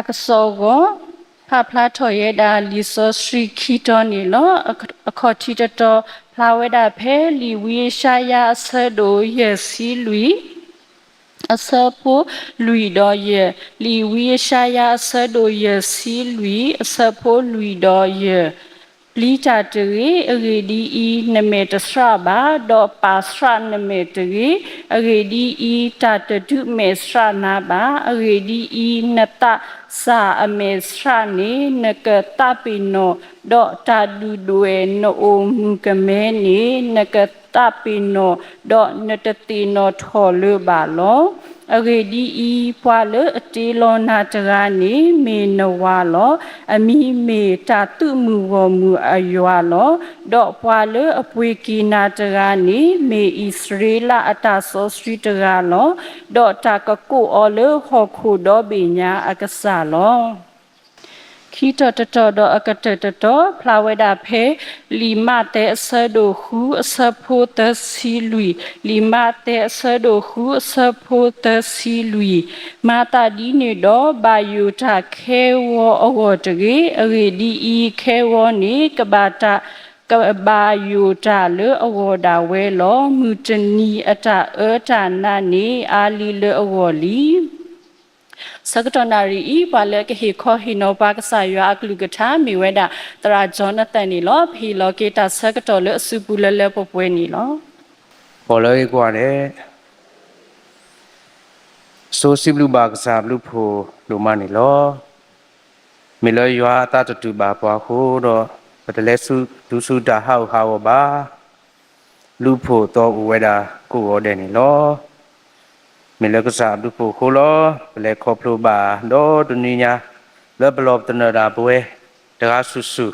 ကစီၣ်ဂီၤ ဖးဖျါထီၣ်ဝဲဒၣ်လံာ်စီဆှံခံတီၤန့ၣ်လီၤ. အခီၣ်ထံးတတီၤ ဖျါဝဲဒၣ်ဖဲ လံာ်ဝံယၡါယၤအဆၢဒိၣ်ယဲၢ်ဆံလွံၢ် အဆၢဖိလွံၢ်ဒီးယဲၢ်, လံာ်ဝံယၡါယၤအဆၢဒိၣ်ယဲၢ်ဆံလွံၢ် အဆၢဖိလွံၢ်ဒီးယဲၢ်. ပျံၤတၢ်တဂ့ၤ, အဂ့ၢ်ဒ်အံၤ, နမဲာ်တဆှးဘၣ်, ဒီးပာ်ဆှးနမဲာ်တဂ့ၤ. အဂ့ၢ်ဒ်အံၤ, တၢ်တဒုးမဲာ်ဆှးနၤဘၣ်. အဂ့ၢ်ဒ်အံၤ, နသးစၢ်အမဲာ်ဆှးန့ၣ် နကသးပ့ၤနီၣ်, ဒီးတၢ်ဒုၣ်ဒွဲၣ်နအိၣ်မုၢ်ကမဲန့ၣ် နကသးပ့ၤနီၣ်, ဒီးနတသ့ၣ်နီၣ်ထီၣ်လၢၤဘၣ်လီၤ. အဂ့ၢ်ဒ်အံၤ, ပှၤလၢအတ့လီၤနၤတဂၤန့ၣ် မ့ၢ်နဝၤလီၤ. အမံၤမ့ၢ်တၢ်သုးမုၢ်ဂီၢ်မုၢ်အယွၤလီၤ. ဒီးပှၤလၢအပှ့ၤက့ၤနၤတဂၤန့ၣ် မ့ၢ်အံၣ်စရ့လးအတၢ်စီဆှံတဂၤလီၤ. ဒီးတၢ်ကကိးအီၤလၢဟီၣ်ခိၣ်ဒီဘ့ၣ်ညါအကစၢ်လီၤ. ခံတီၤတတီၤဒီးအကတၢၢ်တတီၤ ဖျါဝဲဒၣ်ဖဲ လံာ်မးသဲအဆၢဒိၣ်ဃုအဆၢဖိသၢဆံလွံၢ်, လံာ်မးသဲအဆၢဒိၣ်ဃုအဆၢဖိသၢဆံလွံၢ်. မၤသးဒ်န့ၣ်ဒီး ဘၣ်ယိၣ်တၢ်ခဲဂီၤအဂီၢ်တဂ့ၤ. အဂ့ၢ်ဒ်အံၤ, ခဲဂီၤန့ၣ် ကဘၣ်တၢ် ကဘၣ်ယိၣ်တၢ်လၢအဂီၢ်ဒၣ်ဝဲလီၤ. မုၢ်တနံၤအတၢ်အၢတၢ်နးန့ၣ် အါလံလၢအဂီၢ်လံ. ဆၢကတီၢ်နၣ်ရံၣ်အံၤ ပှၤလၢအကဟ့ၣ်ခီဟ့ၣ်နီၤပှၤကစၢ်ယွၤအကလုၢ်ကထါ မ့ၢ်ဝဲဒၣ် သရၣ် Jonathan န့ၣ်လီၤ. ပဟ့ၣ်လီၤက့ၤတၢ်ဆၢကတီၢ်လၢအစုပူၤလၢလၢပှဲၤပှဲၤန့ၣ်လီၤ. ပီၤလၢအကွၢ်န့ၣ် စိၤစံးဘျုးဘၣ်ကစၢ်ဘျုးဖှိၣ်ဒိၣ်မးန့ၣ်လီၤ. မ့ၢ်လၢယွၤအသးတတုာ်ဘၣ်ပှၤအဃိဒီး ပတလဲၤဆူတၢ်ဟးဂူာ်ဟးဂီၤဘၣ်. ဘျုးဖှိၣ်သီအိၣ်ဝဲဒၣ်ကိးဂီၤဒဲးန့ၣ်လီၤ. မ့ၢ်လၢကစၢ်အဘျုးဖှိၣ်အဃိလီၤ. ပလဲၤခီဖျိဘၣ်ဒီတနွံညါ လၢပလီၢ်ပသနၢၣ်ဒၣ်ပဝဲတဂၤစုာ်စုာ်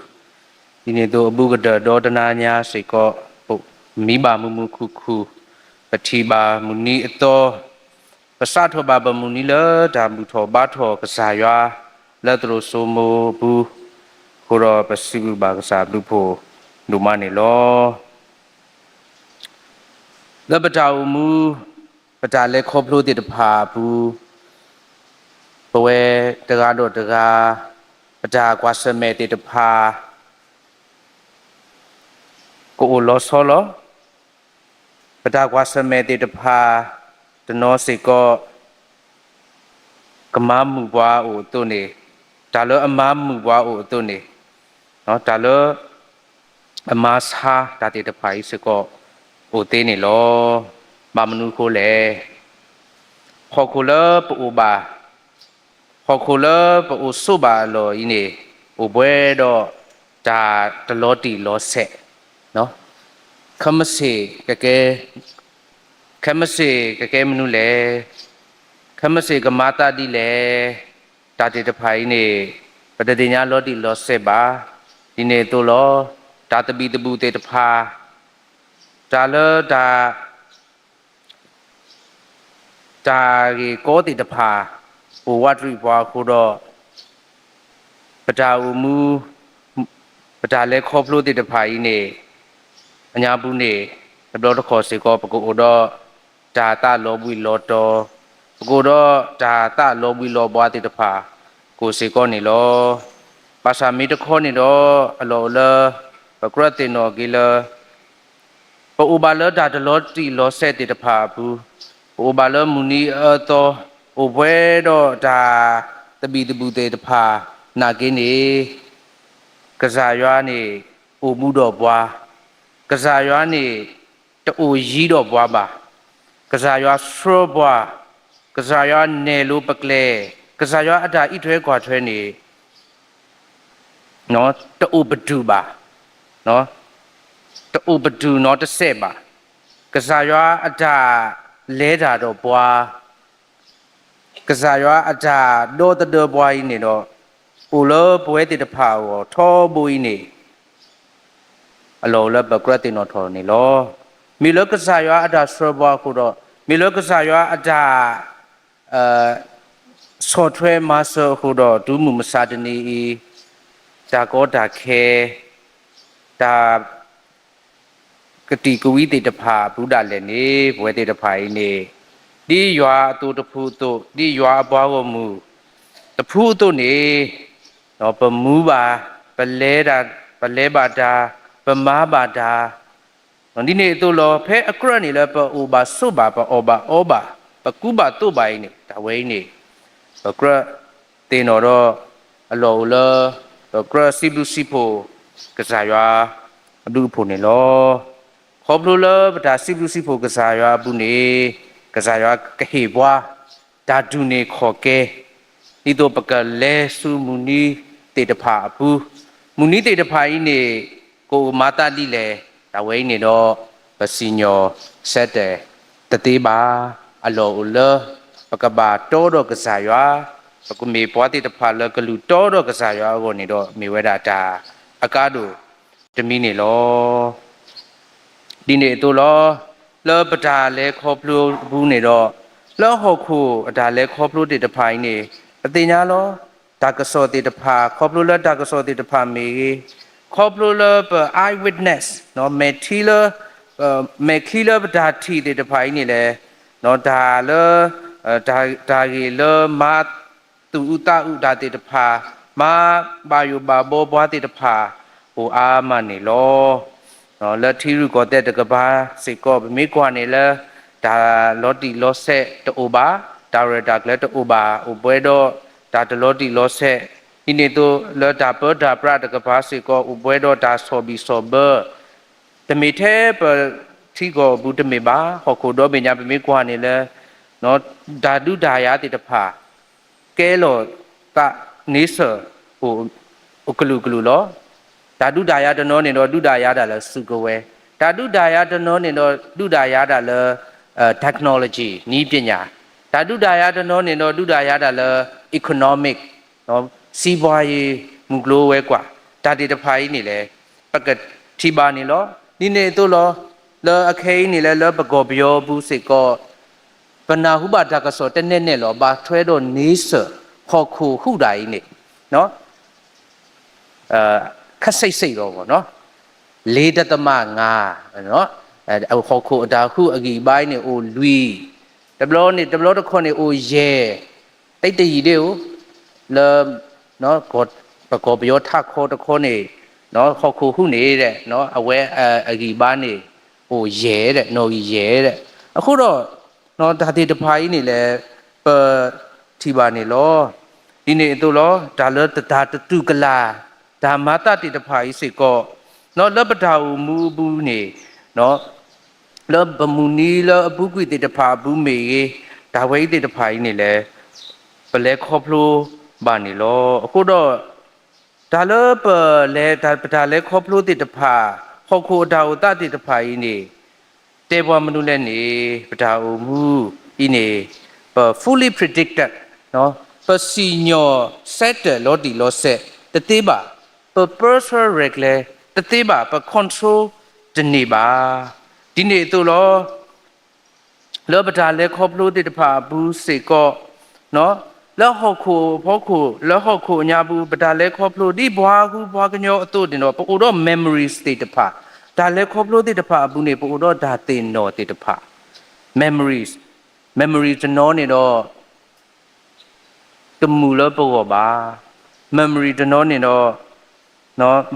ဒ်န့ၣ်အသိးအဘူးကတၢၢ်ဒီတနၤညါစ့ၢ်ကီး ပမံဘၣ်မုာ်မုာ်ခုၣ်ခုၣ်, ပထံၣ်ဘၣ်မုၢ်နံၤအသီ, ပစးထီၣ်ဘၣ်ပမုၢ်နံၤလၢတၢ်ဘူၣ်ထီၣ်ဘါထီၣ်ကစၢ်ယွၤ လၢသရိာ်စိမိၤအပူၤ, အဃိဒီးပစံးဘျုးဘၣ်ကစၢ်ဘျုးဖှိၣ်ဒိၣ်မးန့ၣ်လီၤ. လၢပတၢ်အိၣ်မူ ပတၢ်လဲၤခီဖျိသ့ၣ်တဖၣ်အပူၤ, ပဝဲတဂၤဒီးတဂၤ ပတၢ်ကွၢ်ဆၢၣ်မဲာ်သ့ၣ်တဖၣ် ကအိၣ်လီၤဆီလီၤ. ပတၢ်ကွၢ်ဆၢၣ်မဲာ်သ့ၣ်တဖၣ် တနီၤစ့ၢ်ကီး ကမၤမုာ်ပှၤအိၣ်အသိးန့ၣ်, တၢ်လၢအမၤမုာ်ပှၤအိၣ်အသိးန့ၣ်, တၢ်လၢအမၤဆါတၢ်သ့ၣ်တဖၣ်အံၤစ့ၢ်ကီး အိၣ်သ့န့ၣ်လီၤ. ဘၣ်မနုၤအဃိလဲၣ်. ဟီၣ်ခိၣ်လၢပအိၣ်ဘၣ် ဟီၣ်ခိၣ်လၢပအိၣ်ဆိးဘၣ်အလီၢ်အံၤန့ၣ် အိၣ်ပှဲၤဒီးတၢ်တလီၤတံၢ်လီၤဆဲး, ခဲမုၢ်ဆ့ၣ်ကကဲ, ခဲမုၢ်ဆ့ၣ်ကကဲမနုၤလဲၣ်, ခဲမုၢ်ဆ့ၣ်ကမၤသးဒ်လဲၣ်, တၢ်သ့ၣ်တဖၣ်အံၤန့ၣ် ပတသ့ၣ်ညါလီၤတံၢ်လီၤဆဲးဘၣ်. ဒ်န့ၣ်အသိးလီၤ. တၢ်သဘံၣ်သဘုၣ်သ့ၣ်တဖၣ်, တၢ်လၢတၢ် တၢ်ဂ့ၢ်ကီသ့ၣ်တဖၣ် အိၣ်ဝးတရံးပှၤအဃိဒီး ပတၢ်အိၣ်မူ ပတၢ်လဲၤခီဖျိသ့ၣ်တဖၣ်အံၤန့ၣ် အညါပူၤန့ၣ် တဘျီတခီၣ်စ့ၢ်ကီး ပကအိၣ်ဒီးတၢ်သးလီၤဘှံးလီၤတီၤ, ပကအိၣ်ဒီးတၢ်သးလီၤဘှံးလီၤဘှါသ့ၣ်တဖၣ် ကိးစ့ၢ်ကီးန့ၣ်လီၤ. ဘၣ်ဆၣ်မ့ၢ်တခီန့ၣ်ဒီး အလီၢ်အိၣ်လၢ ပကြၢးသ့ၣ်နီၣ်က့ၤလၢ ပအိၣ်ဘၣ်လၢတၢ်တလီၤတံၢ်လီၤဆဲးသ့ၣ်တဖၣ်အပူၤ, ပအိၣ်ဘၣ်လၢမုၢ်နံၤအအၢသီ, အိၣ်ပှဲၤဒီးတၢ်သဘံၣ်သဘုၣ်သ့ၣ်တဖၣ် နာ်က့န့ၣ်, ကစၢ်ယွၤန့ၣ် အိၣ်ဘူးဒီးပှၤ, ကစၢ်ယွၤန့ၣ် တအိၣ်ယံၤဒီးပှၤဘၣ်, ကစၢ်ယွၤဆှၢပှၤ, ကစၢ်ယွၤနဲၣ်လိပကျဲ, ကစၢ်ယွၤအတၢ်အံးထွဲကွၢ်ထွဲန့ၣ် တအိၣ်ပတုာ်ဘၣ်, တအိၣ်ပတုာ်နီတစဲးဘၣ်. ကစၢ်ယွၤအတၢ်လဲၤတၢ်ဒီးပှၤ, ကစၢ်ယွၤအတၢ်ဒီသဒၢပှၤအံၤန့ၣ်ဒီး အိၣ်လၢပဝဲသ့ၣ်တဖၣ်အဂီၢ်ထီဘိအံၤန့ၣ် အလီၢ်အိၣ်လၢပကြၢးသ့ၣ်နီၣ်ထီၣ်န့ၣ်လီၤ. မ့ၢ်လၢကစၢ်ယွၤအတၢ်ဆှၢပှၤအဃိဒီး, မ့ၢ်လၢကစၢ်ယွၤအတၢ် ဆီၣ်ထွဲမၤစၢၤအဃိဒီး တုၤမုၢ်မဆါတနံၤအံၤ, တၢ်ကီတၢ်ခဲ, တၢ် ကတံာ်ကဝံသ့ၣ်တဖၣ်အပူၤဒၣ်လဲာ်န့ၣ် ပဝဲသ့ၣ်တဖၣ်အံၤန့ၣ် ဒ်ယွၤအသိးတဖုအသိး, ဒ်ယွၤအပှၤဂီၢ်မုၢ် တဖုအသိးန့ၣ် ပမူဘၣ်, ပလဲၤတၢ်, ပလဲၤဘၣ်တၢ်, ပမၤဘၣ်တၢ်, ဒ်န့ၣ်အသိးလီၤ. ဖဲအကြၢးန့ၣ်လၢ ပအိၣ်ဘၣ်ဆိးဘၣ်, ပအီၣ်ဘၣ်အီဘၣ်, ပကူဘၣ်သိးဘၣ်အံၤန့ၣ် တၢ်ဝဲအံၤန့ၣ် ပကြၢးသ့ၣ်နီၣ်ဒီး အလီၢ်အိၣ်လၢ ပကြၢးစံးဘျုးစံးဖှိၣ် ကစၢ်ယွၤအဘျုးအဖှိၣ်န့ၣ်လီၤ. ခီဖျိလၢပတၢ်စံးဘျုးစံးဖှိၣ်ကစၢ်ယွၤအပူၤန့ၣ် ကစၢ်ယွၤကဟ့ၣ်ပှၤ တၢ်ဒုးန့ၢ်ခီၣ်ကဲ ဒ်သိးပကလဲၤဆူမုၢ်နံၤသ့ၣ်တဖၣ်အပူၤ, မုၢ်နံၤသ့ၣ်တဖၣ်အံၤန့ၣ် ကအိၣ်မၤသးဒ်လဲၣ်, တၢ်ဝဲအံၤန့ၣ်ဒီး ပစံၣ်ညီၣ်ဆၢတဲာ်တသ့ဘၣ်. အလီၢ်အိၣ်လၢ ပကဘၣ်တီဒီးကစၢ်ယွၤ, ပကမ့ၢ်ပှၤသ့ၣ်တဖၣ်လၢကလုၢ်တီဒီးကစၢ်ယွၤအဂီၢ်န့ၣ်ဒီး မ့ၢ်ဝဲဒၣ်တၢ်အကါဒိၣ်တမံၤန့ၣ်လီၤ. ဒ်န့ၣ်အသိးလီၤ. လၢပတၢ်လဲၤခီဖျိအပူၤန့ၣ်ဒီး လၢဟီၣ်ခိၣ်အတၢ်လဲၤခီဖျိသ့ၣ်တဖၣ်အံၤန့ၣ် ပသ့ၣ်ညါလီၤ. တၢ်ကစီၣ်သ့ၣ်တဖၣ်, ခီဖျိလၢတၢ်ကစီၣ်သ့ၣ်တဖၣ်မ့ၢ်ဂ့ၤ, ခီဖျိလၢပ eyewitness မဲာ်ထံလၢ မဲာ်ချံလၢပတၢ်ထံၣ်သ့ၣ်တဖၣ်အံၤန့ၣ်လဲၣ်, တၢ်လၢ တၢ်ဂ့ၢ်လၢမၤသူၣ်အုးသးအုးတၢ်သ့ၣ်တဖၣ်, မၤဘၣ်ယိၣ်ဘၣ်ဘီပှၤသ့ၣ်တဖၣ် အိၣ်အါမးန့ၣ်လီၤ. လၢထံရူၢ်ကီၢ်သဲးတကပၤစ့ၢ်ကီး ပမ့ၢ်ကွၢ်န့ၣ်လၢ တၢ်လီၤတံၢ်လီၤဆဲးတအိၣ်ဘၣ်, တၢ်ရဲၣ်တၢ်ကျဲၤတအိၣ်ဘၣ်, အိၣ်ပှဲၤဒီးတၢ်တလီၤတံၢ်လီၤဆဲး, ဒ်န့ၣ်အသိးလၢတၢ်ပၢတၢ်ပြးတကပၤစ့ၢ်ကီး အိၣ်ပှဲၤဒီးတၢ်ဆီၣ်ဘံၣ်ဆီၣ်ဘၢ တမ့ၢ်ထဲပထံကီၢ်အပူၤတမ့ၢ်ဘၣ်, ဟီၣ်ခိၣ်ဒီဘ့ၣ်ညါပမ့ၢ်ကွၢ်န့ၣ်လၢ တၢ်ဒုးတၢ်ယၤသ့ၣ်တဖၣ် ကဲလီၤသးန့ဆၢၣ်အိၣ်ကလုာ်ကလုာ်လီၤ. တၢ်ဒုးတၢ်ယၤတနီၤန့ၣ်ဒီး ဒုးတၢ်ယၤတၢ်လၢစုကဝဲၤ, တၢ်ဒုးတၢ်ယၤတနီၤန့ၣ်ဒီး ဒုးတၢ်ယၤတၢ်လၢ technology နည်းပညာ, တၢ်ဒုးတၢ်ယၤတနီၤန့ၣ်ဒီး ဒုးတၢ်ယၤတၢ်လၢ economic စီးပွားရေး မုၢ်ကျိၤဝဲၤကွာ် တၢ်သ့ၣ်တဖၣ်အံၤန့ၣ်လဲၣ် ပကထံၣ်ဘၣ်န့ၣ်လီၤ. ဒ်န့ၣ်အသိးလီၤ. လၢအခဲအံၤန့ၣ်လဲၣ် လၢပကီၢ်ပယီၤပူၤစ့ၢ်ကီး ပနၢ်ဟူဘၣ်တၢ်ကစီၣ်တနဲၣ်နဲၣ်လီၤ. ဘၣ်ထွဲဒီးန့ဆၢၣ် ဟီၣ်ခိၣ်ဟူးတၢ်အံၤန့ၣ် ခက်ဆံးဆံးလီၤ. လေးဒသမငါး ဟီၣ်ခိၣ်အတၢ်ဟူးအဂံၢ်အဘါအံၤန့ၣ် အိၣ်လွံၢ်, တဘျီန့ၣ် တဘျီတခီၣ်န့ၣ် အိၣ်ယဲၢ်, တတယံာ်ဒ့ၣ်ဧိၤ, လၢ ပကီၢ်ပယီၤထးခီတခီန့ၣ် ဟီၣ်ခိၣ်ဟူးန့ၣ်ဒီး အဝဲအဂံၢ်အဘါန့ၣ် အိၣ်ယဲၢ်ဒီး နီၣ်ဂံၢ်ယဲၢ်ဒီး, အဃိဒီး တၢ်သ့ၣ်တဖၣ်အံၤန့ၣ်လဲၣ် ပထံၣ်ဘၣ်န့ၣ်လီၤ. ဒ်န့ၣ်အသိးလီၤ. တၢ်လၢတၢ်တတူၢ်ကလာ် တၢ်မၤသးသ့ၣ်တဖၣ်အံၤစ့ၢ်ကီး လၢပတၢ်အိၣ်မူအပူၤန့ၣ် လၢပမုၢ်နံၤလၢအပူၤကွံာ်သ့ၣ်တဖၣ်အပူၤမ့ၢ်ဂ့ၤ, တၢ်ဝဲအံၤသ့ၣ်တဖၣ်အံၤန့ၣ်လဲၣ် ပလဲၤခီဖျိဘၣ်န့ၣ်လီၤ. အဃိဒီး တၢ်လၢပလဲၤ တၢ် ပတၢ်လဲၤခီဖျိသ့ၣ်တဖၣ်, ဟီၣ်ခိၣ်အတၢ်အိၣ်သးသ့ၣ်တဖၣ်အံၤန့ၣ် တဲပှၤမနုၤလဲၣ်န့ၣ် ပတၢ်အိၣ်မူအံၤန့ၣ် ပ fully predicted ပစံၣ်ညီၣ်ဆၢတဲာ်လီၤတံၢ်လီၤဆဲးတသ့ဘၣ်, ပ personal ရဲၣ်ကျဲၤတသ့ဘၣ်, ပ control တန့ၢ်ဘၣ်. ဒ်န့ၣ်အသိးလီၤ. လၢပတၢ်လဲၤခီဖျိသ့ၣ်တဖၣ်အပူၤစ့ၢ်ကီး, လၢဟီၣ်ခိၣ်အဖီခိၣ်, လၢဟီၣ်ခိၣ်အညါပူၤ ပတၢ်လဲၤခီဖျိ ဒ်ပှၤဟူးပှၤကညီအသိးန့ၣ်ဒီး ပအိၣ်ဒီး memories သ့ၣ်တဖၣ်, တၢ်လဲၤခီဖျိသ့ၣ်တဖၣ်အပူၤန့ၣ် ပအိၣ်ဒီးတၢ်သ့ၣ်နီၣ်သ့ၣ်တဖၣ်, memories, memory တနီၤန့ၣ်ဒီး တမုာ်လၢပဂီၢ်ဘၣ်. memory တနီၤန့ၣ်ဒီး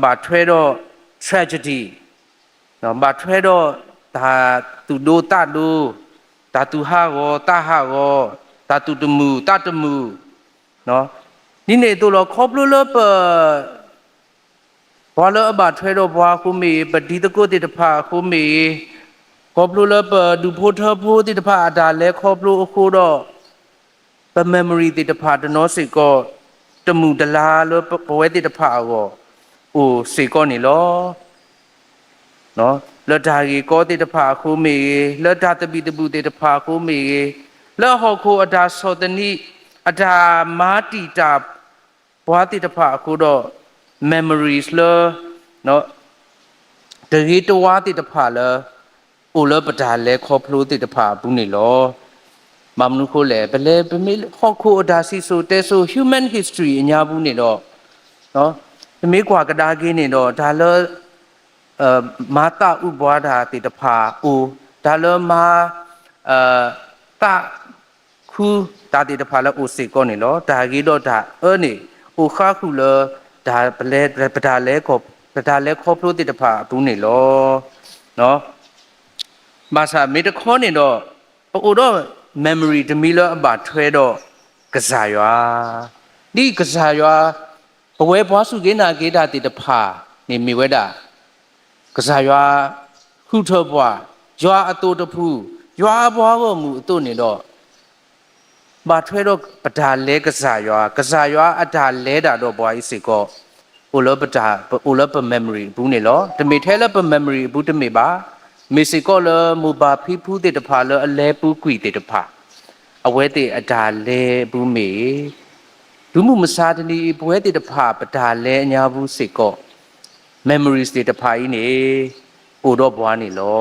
ဘၣ်ထွဲဒီး tragedy, ဘၣ်ထွဲဒီးတၢ်သူၣ်ဒိသးဒိ, တၢ်သူၣ်ဟးဂီၤသးဟးဂီၤ, တၢ်သူၣ်တမုာ်သးတမုာ်, ဒ်န့ၣ်အသိးလီၤ. ခီဖျိလၢပ ပှၤလၢအဘၣ်ထွဲဒီးပှၤအဃိမ့ၢ်ဂ့ၤ, ပတံၤသကိးသ့ၣ်တဖၣ်အဃိမ့ၢ်ဂ့ၤ, ခီဖျိလၢပဒူၣ်ဖိထၢဖိသ့ၣ်တဖၣ်အတၢ်လဲၤခီဖျိအဃိဒီး ပ memory သ့ၣ်တဖၣ်တနီၤစ့ၢ်ကီး တမုာ်တလၤလၢပဝဲသ့ၣ်တဖၣ်အဂီၢ် အိၣ်စ့ၢ်ကီးန့ၣ်လီၤ. လၢတၢ်ဂ့ၢ်ကီသ့ၣ်တဖၣ်အဃိမ့ၢ်ဂ့ၤ, လၢတၢ်သဘံၣ်သဘုၣ်သ့ၣ်တဖၣ်အဃိမ့ၢ်ဂ့ၤ, လၢဟီၣ်ခိၣ်အတၢ်ဆီၣ်သနံး, အတၢ်မၤတံာ်တာ်ပှၤသ့ၣ်တဖၣ်အဃိဒီး memories လၢ တဂ့ၤတဝါသ့ၣ်တဖၣ်လၢ အိၣ်လၢပတၢ်လဲၤခီဖျိသ့ၣ်တဖၣ်အပူၤန့ၣ်လီၤ. ဘၣ်မနုၤအဃိလဲၣ်, ပလဲၤ ပမ့ၢ်ဟီၣ်ခိၣ်အတၢ်စံၣ်စိၤတဲစိၤ human history အညါပူၤန့ၣ်ဒီး ပမ့ၢ်ကွၢ်ကဒါက့ၤန့ၣ်ဒီး တၢ်လၢမၤသးအုးပှၤတၢ်သ့ၣ်တဖၣ်အိၣ်, တၢ်လၢမၤ သးခု တၢ်သ့ၣ်တဖၣ်လၢအိၣ်စ့ၢ်ကီးန့ၣ်လီၤ. တၢ်ဂ့ၤဒီးတၢ်အၢန့ၣ် အိၣ်ဃါဃုာ်လၢ တၢ်ပလဲ ပတၢ်လဲ ပတၢ်လဲခီဖျိသ့ၣ်တဖၣ်အပူၤန့ၣ်လီၤ. ဘၣ်ဆၣ်မ့ၢ်တခီန့ၣ်ဒီး ပအိၣ်ဒီး memory တမံၤလၢအဘၣ်ထွဲဒီးကစၢ်ယွၤ, ဒ်ကစၢ်ယွၤ ပဝဲပှၤစူၢ်က့ၤနာ်က့ၤတၢ်သ့ၣ်တဖၣ်န့ၣ်မ့ၢ်ဝဲဒၣ် ကစၢ်ယွၤဃုထၢပှၤ, ယွၤအသိးတဖု, ယွၤအပှၤဂီၢ်မုၢ်အသိးန့ၣ်ဒီး ဘၣ်ထွဲဒီးပတၢ်လဲၤကစၢ်ယွၤ, ကစၢ်ယွၤအတၢ်လဲၤတၢ်ဒီးပှၤအံၤစ့ၢ်ကီး အိၣ်လၢပတၢ် အိၣ်လၢပ memory အပူၤန့ၣ်လီၤ. တမ့ၢ်ထဲလၢပ memory အပူၤတမ့ၢ်ဘၣ်. မ့ၢ်စ့ၢ်ကီးလၢမိၢ်ပၢ်ဖံဖုသ့ၣ်တဖၣ်လၢအလဲၤပူၤကွံာ်သ့ၣ်တဖၣ် အဝဲသ့ၣ်အတၢ်လဲၤအပူၤမ့ၢ် တုၤမုၢ်မဆါတနံၤအံၤ ပဝဲသ့ၣ်တဖၣ်ပတၢ်လဲၤအညါပူၤစ့ၢ်ကီး memories သ့ၣ်တဖၣ်အံၤန့ၣ် အိၣ်ဒီးပှၤန့ၣ်လီၤ.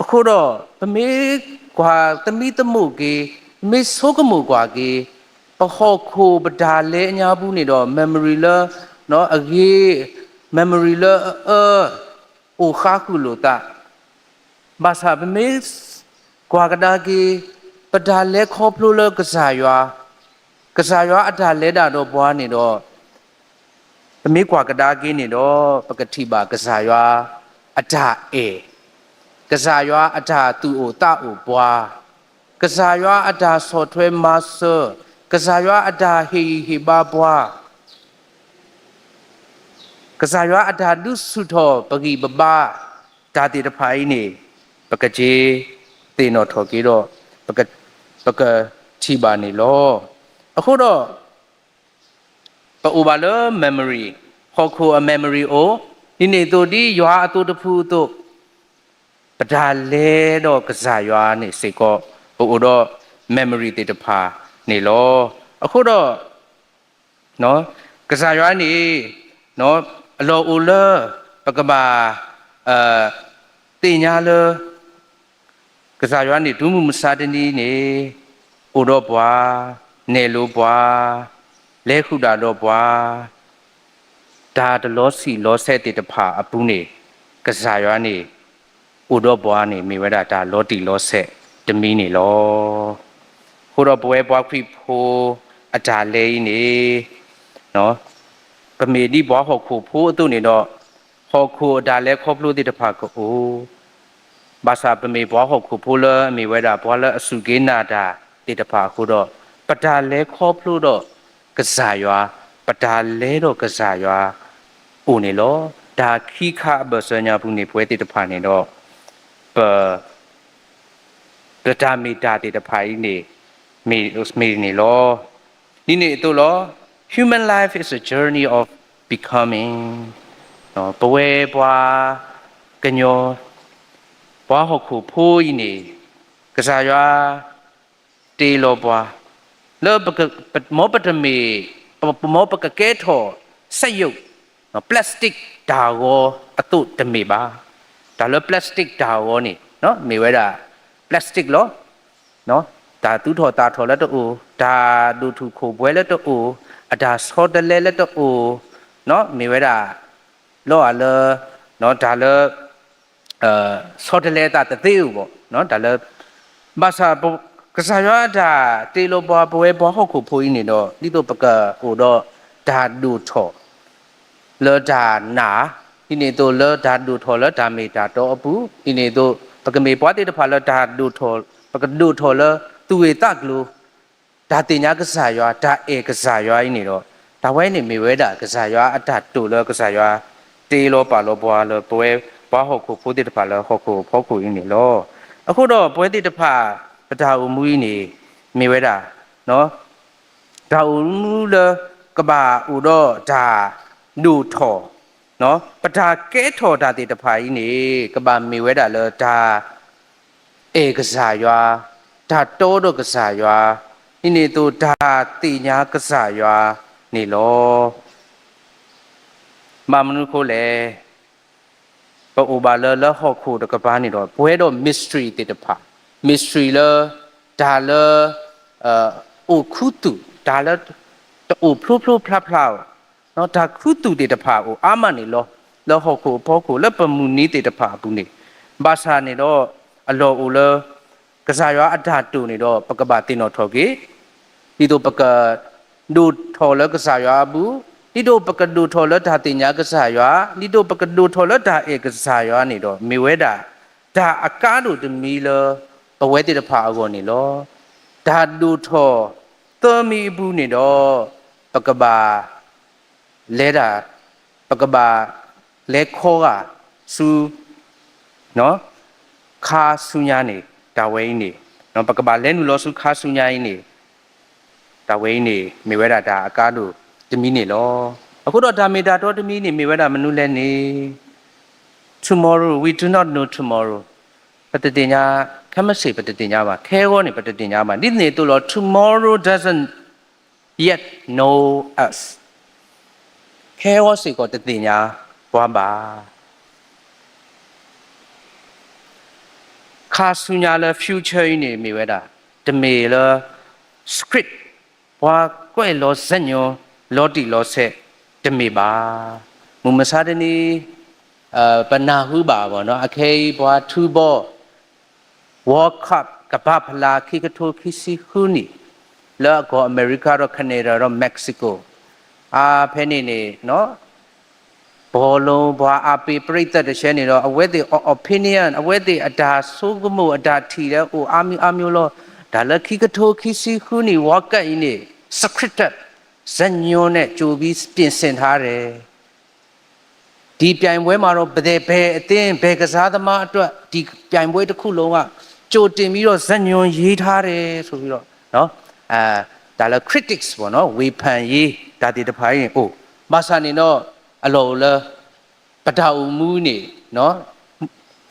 အဃိဒီး ပမ့ၢ်ကွၢ်သမံသမိးက့ၤ, ပမ့ၢ်ဆိကမိၣ်ကွၢ်က့ၤ ပဟီၣ်ခိၣ်ပတၢ်လဲၤအညါပူၤန့ၣ်ဒီး memory လၢအဂ့ၤ, memory လၢအအၢ အိၣ်ဃါဃုာ်လိာ်သး ဘၣ်ဆၣ်ပမ့ၢ်ကွၢ်ကဒါက့ၤ ပတၢ်လဲၤခီဖျိလၢကစၢ်ယွၤ, ကစၢ်ယွၤအတၢ်လဲၤတၢ်ဒီးပှၤန့ၣ်ဒီး ပမ့ၢ်ကွၢ်ကဒါက့ၤန့ၣ်ဒီး ပကထံၣ်ဘၣ်ကစၢ်ယွၤအတၢ်အဲၣ်, ကစၢ်ယွၤအတၢ်သူၣ်အိၣ်သးအိၣ်ပှၤ, ကစၢ်ယွၤအတၢ်ဆီၣ်ထွဲမၤစၢၤ, ကစၢ်ယွၤအတၢ်ဟ့ၣ်ဂံၢ်ဟ့ၣ်ဘါပှၤ ကစၢ်ယွၤအတၢ်ဒုးဆူၣ်ထီၣ်ပဂံၢ်ပဘါ တၢ်သ့ၣ်တဖၣ်အံၤန့ၣ် ပကက့ၤသ့ၣ်နီၣ်ထီၣ်က့ၤဒီး ပကထံၣ်ဘၣ်န့ၣ်လီၤ. အဃိဒီး ပအိၣ်ဘၣ်လၢ memory ဟီၣ်ခိၣ်အ memory အိၣ်, ဒ်န့ၣ်အသိးဒ်ယွၤအသိးတဖုအသိး ပတၢ်လဲၤဒီးကစၢ်ယွၤန့ၣ်စ့ၢ်ကီး ပအိၣ်ဒီး memory သ့ၣ်တဖၣ်န့ၣ်လီၤ. အဃိဒီး ကစၢ်ယွၤန့ၣ် အလီၢ်အိၣ်လၢ ပကဘၣ် သ့ၣ်ညါလၢ ကစၢ်ယွၤန့ၣ် တုၤမုၢ်မဆါတနံၤန့ၣ် အိၣ်ဒီးပှၤ, နဲၣ်လိပှၤ, လဲၤဃုာ်တၢ်ဒီးပှၤ, တၢ်တလီၤဆံးလီၤဆဲးသ့ၣ်တဖၣ်အပူၤန့ၣ် ကစၢ်ယွၤန့ၣ် အိၣ်ဒီးပှၤန့ၣ် မ့ၢ်ဝဲဒၣ်တၢ်လီၤတံၢ်လီၤဆဲးတမံၤန့ၣ်လီၤ. အဃိဒီးပဝဲပှၤခရံာ်ဖိအတၢ်လဲၤအံၤန့ၣ် ပမ့ၢ်ဒ်ပှၤဟီၣ်ခိၣ်ဖိအသိးန့ၣ်ဒီး ဟီၣ်ခိၣ်အတၢ်လဲၤခီဖျိသ့ၣ်တဖၣ်ကအိၣ် ဘၣ်ဆၣ်ပမ့ၢ်ပှၤဟီၣ်ခိၣ်ဖိလၢအမ့ၢ်ဝဲဒၣ်ပှၤလၢအစူၢ်က့ၤနာ်တၢ်သ့ၣ်တဖၣ်အဃိဒီး ပတၢ်လဲၤခီဖျိဒီးကစၢ်ယွၤ, ပတၢ်လဲၤဒီးကစၢ်ယွၤအိၣ်န့ၣ်လီၤ. တၢ်ခံခါအဘၢၣ်စၢၤညါပူၤန့ၣ် ပဝဲသ့ၣ်တဖၣ်န့ၣ်ဒီး ပ ပတၢ်မ့ၢ်တၢ်သ့ၣ်တဖၣ်အံၤန့ၣ် မ့ၢ်န့ၣ်လီၤ. ဒ်န့ၣ်အသိးလီၤ. Human life is a journey of becoming. ပဝဲပှၤကညီ ပှၤဟီၣ်ခိၣ်ဖိအံၤန့ၣ် ကစၢ်ယွၤတ့လီၤပှၤ လၢ မ်ပတမ့ၢ် မ်ပကကဲထီၣ်စက်ရုပ် plastic တၢ်ဂီၤအသိးတမ့ၢ်ဘၣ်. တၢ်လၢ plastic တၢ်ဂီၤန့ၣ် မ့ၢ်ဝဲဒၣ် plastic လီၤ. တၢ်သူၣ်ထီၣ်သၣ်ထီၣ်လၢတအိၣ်, တၢ်ဒိၣ်ထူၣ်ခိၣ်ပှဲၤလၢတအိၣ်, အတၢ်ဆီတလဲလၢတအိၣ်, မ့ၢ်ဝဲဒၣ် လီၤအလၢ တၢ်လၢ ဆီတလဲအသးတသ့ဧိၤဘၣ်, တၢ်လၢ ဘၣ်ဆၣ် ကစၢ်ယွၤအတၢ်တ့လီၤပှၤ ပဝဲပှၤဟီၣ်ခိၣ်ဖိအံၤန့ၣ်ဒီး ဒ်သိးပကအိၣ်ဒီးတၢ်ဒိၣ်ထီၣ် လၢတၢ်နာ်, ဒ်န့ၣ်အသိးလၢတၢ်ဒိၣ်ထီၣ်လၢတၢ်မ့ၢ်တၢ်တီအပူၤ, ဒ်န့ၣ်အသိး ပကမ့ၢ်ပှၤသ့ၣ်တဖၣ်လၢတၢ်ဒိၣ်ထီၣ်, ပကဒိၣ်ထီၣ်လၢသူၣ်ဂ့ၤသးကျိၤ တၢ်သ့ၣ်ညါကစၢ်ယွၤ, တၢ်အဲၣ်ကစၢ်ယွၤအံၤန့ၣ်ဒီး တၢ်ဝဲန့ၣ်မ့ၢ်ဝဲဒၣ်ကစၢ်ယွၤအတၢ်တိာ်လၢကစၢ်ယွၤတ့လီၤပာ်လီၤပှၤလၢ ပဝဲပှၤဟီၣ်ခိၣ်ဖိသ့ၣ်တဖၣ်လၢဟီၣ်ခိၣ်အဖီခိၣ်အံၤန့ၣ်လီၤ. အဃိဒီးပဝဲသ့ၣ်တဖၣ် ပတၢ်အိၣ်မူအံၤန့ၣ် မ့ၢ်ဝဲဒၣ် တၢ်အိၣ်မူလၢကဘၣ်အိၣ်ဒီးတၢ်ဒိၣ်ထီၣ်, ပတၢ်ကဲထီၣ်တၢ်သ့ၣ်တဖၣ်အံၤန့ၣ် ကဘၣ်မ့ၢ်ဝဲဒၣ်လၢတၢ်အဲၣ်ကစၢ်ယွၤ, တၢ်တီဒီးကစၢ်ယွၤ, ဒ်န့ၣ်အသိးတၢ်သ့ၣ်ညါကစၢ်ယွၤန့ၣ်လီၤ. ဘၣ်မနုၤအဃိလဲၣ်, ပအိၣ်ဘၣ်လၢလၢဟီၣ်ခိၣ်တကပၤန့ၣ်ဒီး ပဝဲဒီး mystery သ့ၣ်တဖၣ်, mystery လၢ တၢ်လၢ အိၣ်ခူသူၣ်, တၢ်လၢ တအိၣ်ဖျိဖျိဖျါဖျါ တၢ်ခူသူၣ်သ့ၣ်တဖၣ်အိၣ်အါမးန့ၣ်လီၤ. လၢဟီၣ်ခိၣ်အဖီခိၣ် လၢပမုၢ်နံၤသ့ၣ်တဖၣ်အပူၤန့ၣ်, ဘၣ်ဆၣ်န့ၣ်ဒီး အလီၢ်အိၣ်လၢ ကစၢ်ယွၤအတၢ်တိာ်န့ၣ်ဒီး ပကဘၣ်သ့ၣ်နီၣ်ထီၣ်က့ၤ ဒ်သိးပကဒိၣ်ထီၣ်လၢကစၢ်ယွၤအပူၤ, ဒ်သိးပကဒိၣ်ထီၣ်လၢတၢ်သ့ၣ်ညါကစၢ်ယွၤ, ဒ်သိးပကဒိၣ်ထီၣ်လၢတၢ်အဲၣ်ကစၢ်ယွၤန့ၣ်ဒီး မ့ၢ်ဝဲဒၣ် တၢ်အကါဒိၣ်တမံၤလၢ ပဝဲသ့ၣ်တဖၣ်အဂီၢ်န့ၣ်လီၤ. တၢ်ဒိၣ်ထီၣ်သၢမံၤအပူၤန့ၣ်ဒီး ပကဘၣ် လဲၤဒၣ်, ပကဘၣ်လဲၤခီဂာ်ဆူ ခါဆူညါန့ၣ် တၢ်ဝဲအံၤန့ၣ်, ပကဘၣ်လဲၤနုာ်လီၤဆူခါဆူညါအံၤန့ၣ်, တၢ်ဝဲအံၤန့ၣ် မ့ၢ်ဝဲဒၣ်တၢ်အကါဒိၣ်တမံၤန့ၣ်လီၤ. အဃိဒီးတၢ်မ့ၢ်တၢ်တီတမံၤန့ၣ် မ့ၢ်ဝဲဒၣ်မနုၤလဲၣ်န့ၣ်, tomorrow, we do not know tomorrow. ပတသ့ၣ်ညါ, ခဲမုၢ်ဆ့ၣ်ပတသ့ၣ်ညါဘၣ်, ခဲဂီၤန့ၣ် ပတသ့ၣ်ညါဘၣ်. ဒ်န့ၣ်အသိးလီၤ tomorrow doesn't yet know us. ခဲဂီၤစ့ၢ်ကီးတသ့ၣ်ညါပှၤဘၣ်. ခါဆူညါလၢ future အံၤန့ၣ် မ့ၢ်ဝဲဒၣ် တမ့ၢ်လၢ script ပှၤကွဲးလီၤဇာတ်ညွှန်း လီၤတံၢ်လီၤဆဲး တမ့ၢ်ဘၣ်. မုၢ်မဆါတနံၤ ပနၢ်ဟူဘၣ်ဘၣ်နီၤ, အခဲအံၤ ပှၤထူဘီ World Cup ကမ္ဘာ့ဖလား ခံကထိခံဆံဃုနံၣ် လၢအကီၢ်အမဲရကၤဒီး Canada ဒီး Mexico အါဖဲန့ၣ်န့ၣ် ပီၤလူၤပှၤအပ့ၤပရံးသၢတဆဲန့ၣ်ဒီး အဝဲသ့ၣ်အ opinion အဝဲသ့ၣ်အတၢ်ဆိကမိၣ်အတၢ်ထံၣ်လၢအိၣ်အါမံၤအါမံၤလီၤ. တၢ်လၢခံကထိခံဆံဃုနံၣ် World Cup အံၤန့ၣ် scripted ဇာတ်ညွှန်းနဲ့ ကြိုပြီးပြင်ဆင်ထားတယ်. ဒီပြိုင်ပွဲမှာတော့ ဘယ်အသင်း ဘယ်ကစားသမားအတွက် ဒီပြိုင်ပွဲတစ်ခုလုံးက ကြိုတင်ပြီးတော့ ဇာတ်ညွှန်းရေးထားတယ်ဆိုပြီးတော့ တၢ်လၢ critics ပေါ့နော် ဝေဖန်ရေး တၢ်သ့ၣ်တဖၣ်အံၤန့ၣ် အိၣ် ဘၣ်ဆၣ်န့ၣ်ဒီး အလီၢ်အိၣ်လၢ ပတၢ်အိၣ်မူန့ၣ်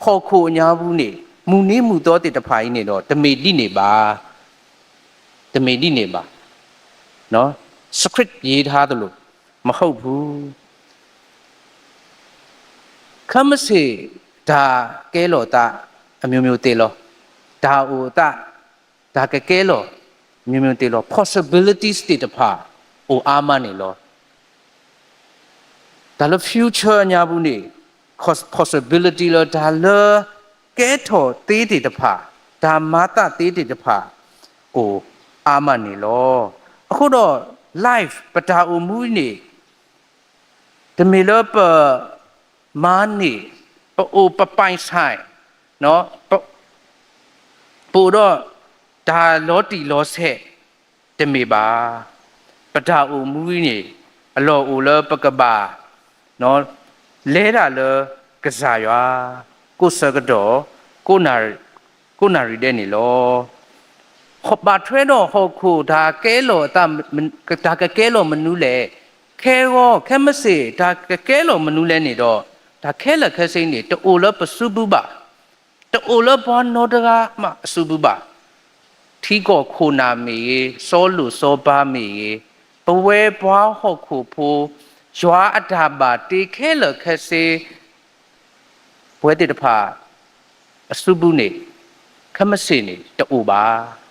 ဟီၣ်ခိၣ်အညါပူၤန့ၣ် မုၢ်နံၤမုၢ်သီသ့ၣ်တဖၣ်အံၤန့ၣ်ဒီး တမ့ၢ်ဒ်န့ၣ်ဘၣ်. တမ့ၢ်ဒ်န့ၣ်ဘၣ်. script ရေးထားသလို မဟုတ်ဘူး. ခဲမုၢ်ဆ့ၣ် တၢ်ကဲလီၤသး အမျိုးမျိုးသ့လီၤ. တၢ်အိၣ်သး တၢ်ကကဲလီၤ မျိုးမျိုးသ့လီၤ. possibilities သ့ၣ်တဖၣ် အိၣ်အါမးန့ၣ်လီၤ. တၢ်လၢ future အညါပူၤန့ၣ် possibility လၢတၢ်လၢကဲထီၣ်သ့သ့ၣ်တဖၣ်, တၢ်မၤသးသ့သ့ၣ်တဖၣ် အိၣ်အါမးန့ၣ်လီၤ. အဃိဒီး life ပတၢ်အိၣ်မူန့ၣ် တမ့ၢ်လၢပမၤန့ၢ် ပအိၣ်ပပိုင်ဆိုင် ပအိၣ်ဒီးတၢ်လီၤတံၢ်လီၤဆဲး တမ့ၢ်ဘၣ်. ပတၢ်အိၣ်မူအံၤန့ၣ် အလီၢ်အိၣ်လၢပကဘၣ် လဲၤတၢ်လၢကစၢ်ယွၤ ကိးဆၢကတီၢ် ကိးနၣ်ရံၣ်ဒဲးန့ၣ်လီၤ. ဘၣ်ထွဲဒီးဟီၣ်ခိၣ် တၢ်ကကဲလီၤမနုၤလဲၣ်, ခဲဂီၤခဲမုၢ်ဆ့ၣ် တၢ်ကကဲလီၤမနုၤလဲၣ်န့ၣ်ဒီး တၢ်ခဲလၢာ်ခဲဆ့န့ၣ် တအိၣ်လၢပစုပူၤဘၣ်, တအိၣ်လၢပှၤနီတဂၤမးအစုပူၤဘၣ်. ထံကီၢ်ခိၣ်နၢ်မ့ၢ်ဂ့ၤ, စီၤလိၣ်စီၤပၤမ့ၢ်ဂ့ၤ, ပဝဲပှၤဟီၣ်ခိၣ်ဖိ ယွၤအတၢ်ဘၣ်တ့ခဲလၢာ်ခဲဆ့ ပဝဲသ့ၣ်တဖၣ် အစုပူၤန့ၣ် ခဲမုၢ်ဆ့ၣ်န့ၣ် တအိၣ်ဘၣ်.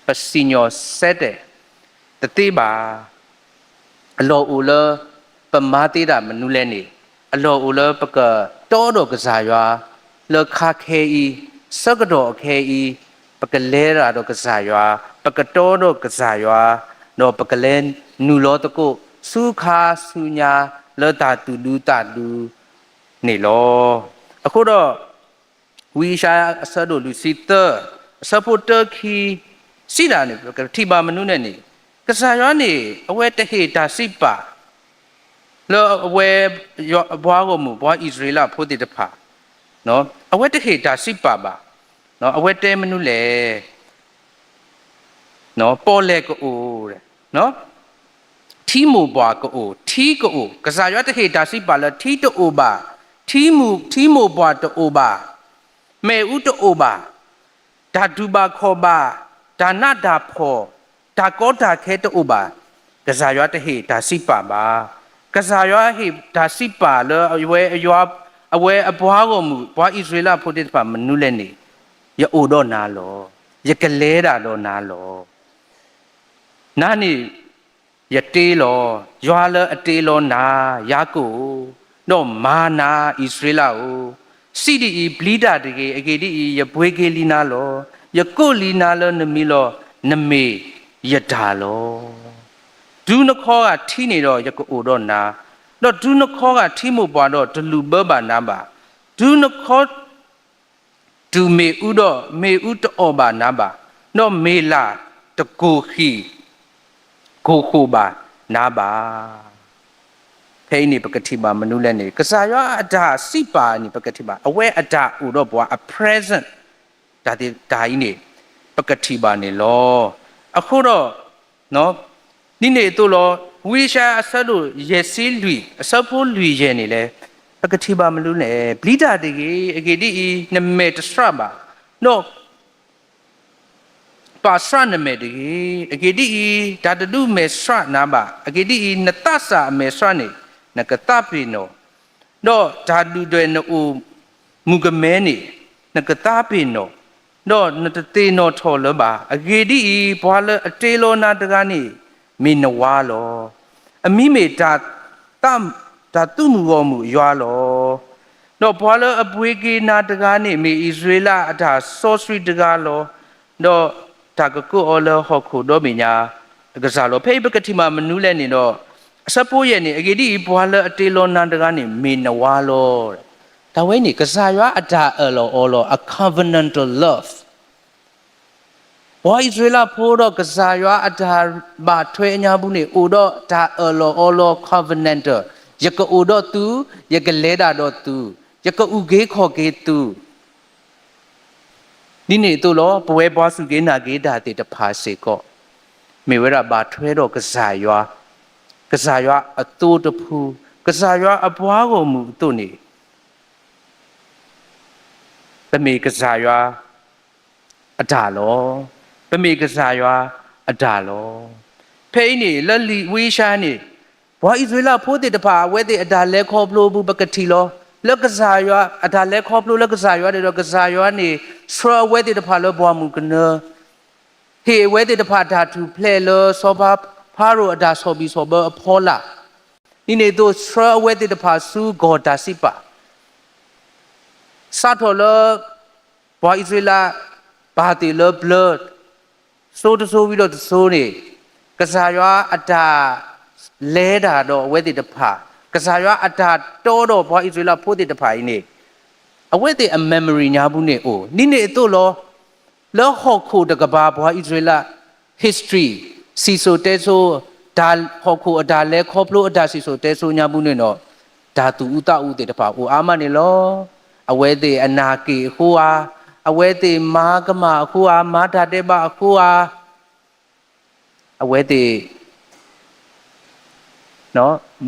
ပစံၣ်ညီၣ်စဲတဲာ် တသ့ဘၣ်. အလီၢ်အိၣ်လၢ ပမၤသ့တၢ်မနုၤလဲၣ်န့ၣ်, အလီၢ်အိၣ်လၢပကတီဒီးကစၢ်ယွၤ လၢခါခဲအံၤ, ဆၢကတီၢ်အခဲအံၤ, ပကလဲၤတၢ်ဒီးကစၢ်ယွၤ, ပကတီဒီးကစၢ်ယွၤ, ဒီးပကလဲၤနုာ်လီၤသကိး ဆူခါဆူညါလၢတၢ်သူၣ်ဒူသးဒူန့ၣ်လီၤ. အဃိဒီး ဝံယၡါယၤအဆၢဒိၣ်လွံၢ်ဆံသၢ, အဆၢဖိတၢခံ စံးတၢ်န့ၣ် ပကထံၣ်ဘၣ်မနုၤလဲၣ်န့ၣ်, ကစၢ်ယွၤန့ၣ် အဝဲတဟ့ၣ်တၢ်စံးပာ် လၢအဝဲ ပှၤဂီၢ်မုၢ် ပှၤအံၣ်စရ့လးဖိသ့ၣ်တဖၣ်, အဝဲတဟ့ၣ်တၢ်စံးပာ်ဘၣ်. အဝဲတဲမနုၤလဲၣ် ပီၣ်လဲၣ်ကအိၣ်, ထံမိၢ်ပှၢ်ကအိၣ်, ထံကအိၣ်, ကစၢ်ယွၤတဟ့ၣ်တၢ်စံးပာ်လၢထံတအိၣ်ဘၣ်, ထံမူ, ထံမိၢ်ပှၢ်တအိၣ်ဘၣ်, မ့ၣ်အူတအိၣ်ဘၣ်, တၢ်တူၢ်ဘၣ်ခီၣ်ဘၣ်, တၢ်နးတၢ်ဖှီၣ်, တၢ်ကီတၢ်ခဲတအိၣ်ဘၣ်, ကစၢ်ယွၤတဟ့ၣ်တၢ်စံးပာ်ဘၣ်. ကစၢ်ယွၤဟ့ၣ်တၢ်စံးပာ်လၢအဝဲ အဝဲအပှၤဂီၢ်မုၢ် ပှၤအံၣ်စရ့လးဖိသ့ၣ်တဖၣ်မနုၤလဲၣ်န့ၣ်, ယအိၣ်ဒီးနၤလီၤ. ယကလဲၤဒၣ်ဒီးနၤလီၤ. နၤန့ၣ် ယတ့လီၤ, ယွၤလၢအတ့လီၤနၤ, ယၤကိာ်ဧၢ, ဒီးမၤနၤ, အံၣ်စရ့လးဧၢ, စံးဒ်အံၤ, ပျံၤတၢ်တဂ့ၤ, အဂ့ၢ်ဒ်အံၤ, ယပှ့ၤက့ၤလံနၤလီၤ. ယကိးလံနၤလၢနမံၤလီၤ. နမ့ၢ် ယတၢ်လီၤ. တုၤနခီဂာ်ထံးန့ၣ်ဒီး ယကအိၣ်ဒီးနၤ, ဒီးတုၤနခီဂာ်ထံးမိၢ်ပှၢ်ဒီး တလူၤဘၢဘၣ်နၤဘၣ်. တုၤနခီ တုၤမ့ၣ်အူဒီး မ့ၣ်အူတအီၣ်ဘၣ်နၤဘၣ်, ဒီးမ့ၢ်လၢ်တကိၢ်ဃံၢ် ကိၢ်ဃိၣ်ဘၣ်နၤဘၣ်. ဖဲအံၤန့ၣ် ပကထံၣ်ဘၣ်မနုၤလဲၣ်န့ၣ် ကစၢ်ယွၤအတၢ်စံးပာ်န့ၣ် ပကထံၣ်ဘၣ် အဝဲအတၢ်အိၣ်ဒီးပှၤအ present တၢ်သ့ၣ်တၢ်အံၤန့ၣ် ပကထံၣ်ဘၣ်န့ၣ်လီၤ. အဃိဒီး ဒ်န့ၣ်အသိးလီၤ. ဝံယၡါယၤအဆၢဒိၣ်ယဲၢ်ဆံလွံၢ် အဆၢဖိလွံၢ်ယဲၢ်န့ၣ်လဲၣ်, ပကထံၣ်ဘၣ်မနုၤလဲၣ်, ပျံၤတၢ်တဂ့ၤ, အဂ့ၢ်ဒ်အံၤ, နမဲာ်တဆှးဘၣ်, ဒီး ပာ်ဆှးနမဲာ်တဂ့ၤ. အဂ့ၢ်ဒ်အံၤ, တၢ်တဒုးမဲာ်ဆှးနၤဘၣ်. အဂ့ၢ်ဒ်အံၤ, နသးစၢ်အမဲာ်ဆှးန့ၣ် နကသးပ့ၤနီၣ်, ဒီးတၢ်ဒုၣ်ဒွဲၣ်နအိၣ်မုၣ်ကမဲန့ၣ် နကသးပ့ၤနီၣ်, ဒီးနတသ့ၣ်နီၣ်ထီၣ်လၢၤဘၣ်. အဂ့ၢ်ဒ်အံၤ, ပှၤလၢအတ့လီၤနၤတဂၤန့ၣ် မ့ၢ်နဝါလီၤ. အမံၤမ့ၢ်တၢ် တၢ်သုးမုၢ်ဂီၢ်မုၢ်အယွၤလီၤ. ဒီးပှၤလၢအပှ့ၤက့ၤနၤတဂၤန့ၣ် မ့ၢ်အံၣ်စရ့လးအတၢ်စီဆှံတဂၤလီၤ. ဒီးတၢ်ကကိးအီၤလၢဟီၣ်ခိၣ်ဒီဘ့ၣ်ညါအကစၢ်လီၤ. ဖဲအံၤပကထံၣ်ဘၣ်မနုၤလဲၣ်န့ၣ်ဒီး အဆၢဖိယဲၢ်န့ၣ်, အဂ့ၢ်ဒ်အံၤ, ပှၤလၢအတ့လီၤနၤတဂၤန့ၣ် မ့ၢ်နဝါလီၤ. တၢ်ဝဲန့ၣ် ကစၢ်ယွၤအတၢ်အၢၣ်လီၤအီလီၤ, a covenantal love. ပှၤအံၣ်စရ့လးဖိဒီးကစၢ်ယွၤအတၢ်ဘၣ်ထွဲအညါပူၤန့ၣ် အိၣ်ဒီးတၢ်အၢၣ်လီၤအီလီၤ covenantal, ယကအိၣ်ဒီးသု, ယကလဲၤတၢ်ဒီးသု, ယကအုၣ်က့ၤခီၣ်က့ၤသု, ဒ်န့ၣ်အသိးလီၤ. ပဝဲပှၤစူၢ်က့ၤနာ်က့ၤတၢ်သ့ၣ်တဖၣ်စ့ၢ်ကီး မ့ၢ်ဝဲဒၣ်ဘၣ်ထွဲဒီးကစၢ်ယွၤ, ကစၢ်ယွၤအသိတဖု, ကစၢ်ယွၤအပှၤဂီၢ်မုၢ်အသိးန့ၣ် ပမ့ၢ်ကစၢ်ယွၤအတၢ်လီၤ. ပမ့ၢ်ကစၢ်ယွၤအတၢ်လီၤ. ဖဲအံၤန့ၣ် လၢလံာ်ဝံယၡါယၤန့ၣ် ပှၤအံၣ်စရ့လးဖိသ့ၣ်တဖၣ် အဝဲသ့ၣ်အတၢ်လဲၤခီဖျိအပူၤ ပကထံၣ်လီၤ. လၢကစၢ်ယွၤ အတၢ်လဲၤခီဖျိလၢကစၢ်ယွၤန့ၣ်ဒီး ကစၢ်ယွၤန့ၣ် ဆှၢအဝဲသ့ၣ်တဖၣ်လၢပှၢ်မုၢ်ကနၢ, ဟ့ၣ်အဝဲသ့ၣ်တဖၣ်တၢ်ထူၣ်ဖျဲးလၢစီၤပၤဖၤရိၤအတၢ်ဆီၣ်ဘံၣ်ဆီၣ်ဘၢအဖီလာ်, ဒ်န့ၣ်အသိး ဆှၢအဝဲသ့ၣ်တဖၣ်ဆူကီၢ်တၢ်စံးပာ် စးထီၣ်လၢ ပှၤအံၣ်စရ့လး ပာ်သ့ၣ်လၢပျၢၤ စိတစိဝံၤဒီးတစိန့ၣ်, ကစၢ်ယွၤအတၢ်လဲၤတၢ်ဒီးအဝဲသ့ၣ်တဖၣ်, ကစၢ်ယွၤအတၢ်တီဒီးပှၤအံၣ်စရ့လးဖိသ့ၣ်တဖၣ်အံၤန့ၣ်, အဝဲသ့ၣ်အ memory ညါပူၤန့ၣ်အိၣ်, ဒ်န့ၣ်အသိးလီၤ. လၢဟီၣ်ခိၣ်တကပၤ ပှၤအံၣ်စရ့လး history စံၣ်စိၤတဲစိၤ, တၢ်ဟီၣ်ခိၣ်အတၢ်လဲၤခီဖျိအတၢ်စံၣ်စိၤတဲစိၤညါပူၤန့ၣ်ဒီး, တၢ်သူၣ်အုးသးအုးသ့ၣ်တဖၣ်အိၣ်အါမးန့ၣ်လီၤ. အဝဲသ့ၣ်အနၢ်က့ၣ်အဃိဧါ, အဝဲသ့ၣ်မၤကမၣ်အဃိဧါ, မၤတၢ်ဒဲးဘးအဃိဧါ, အဝဲသ့ၣ်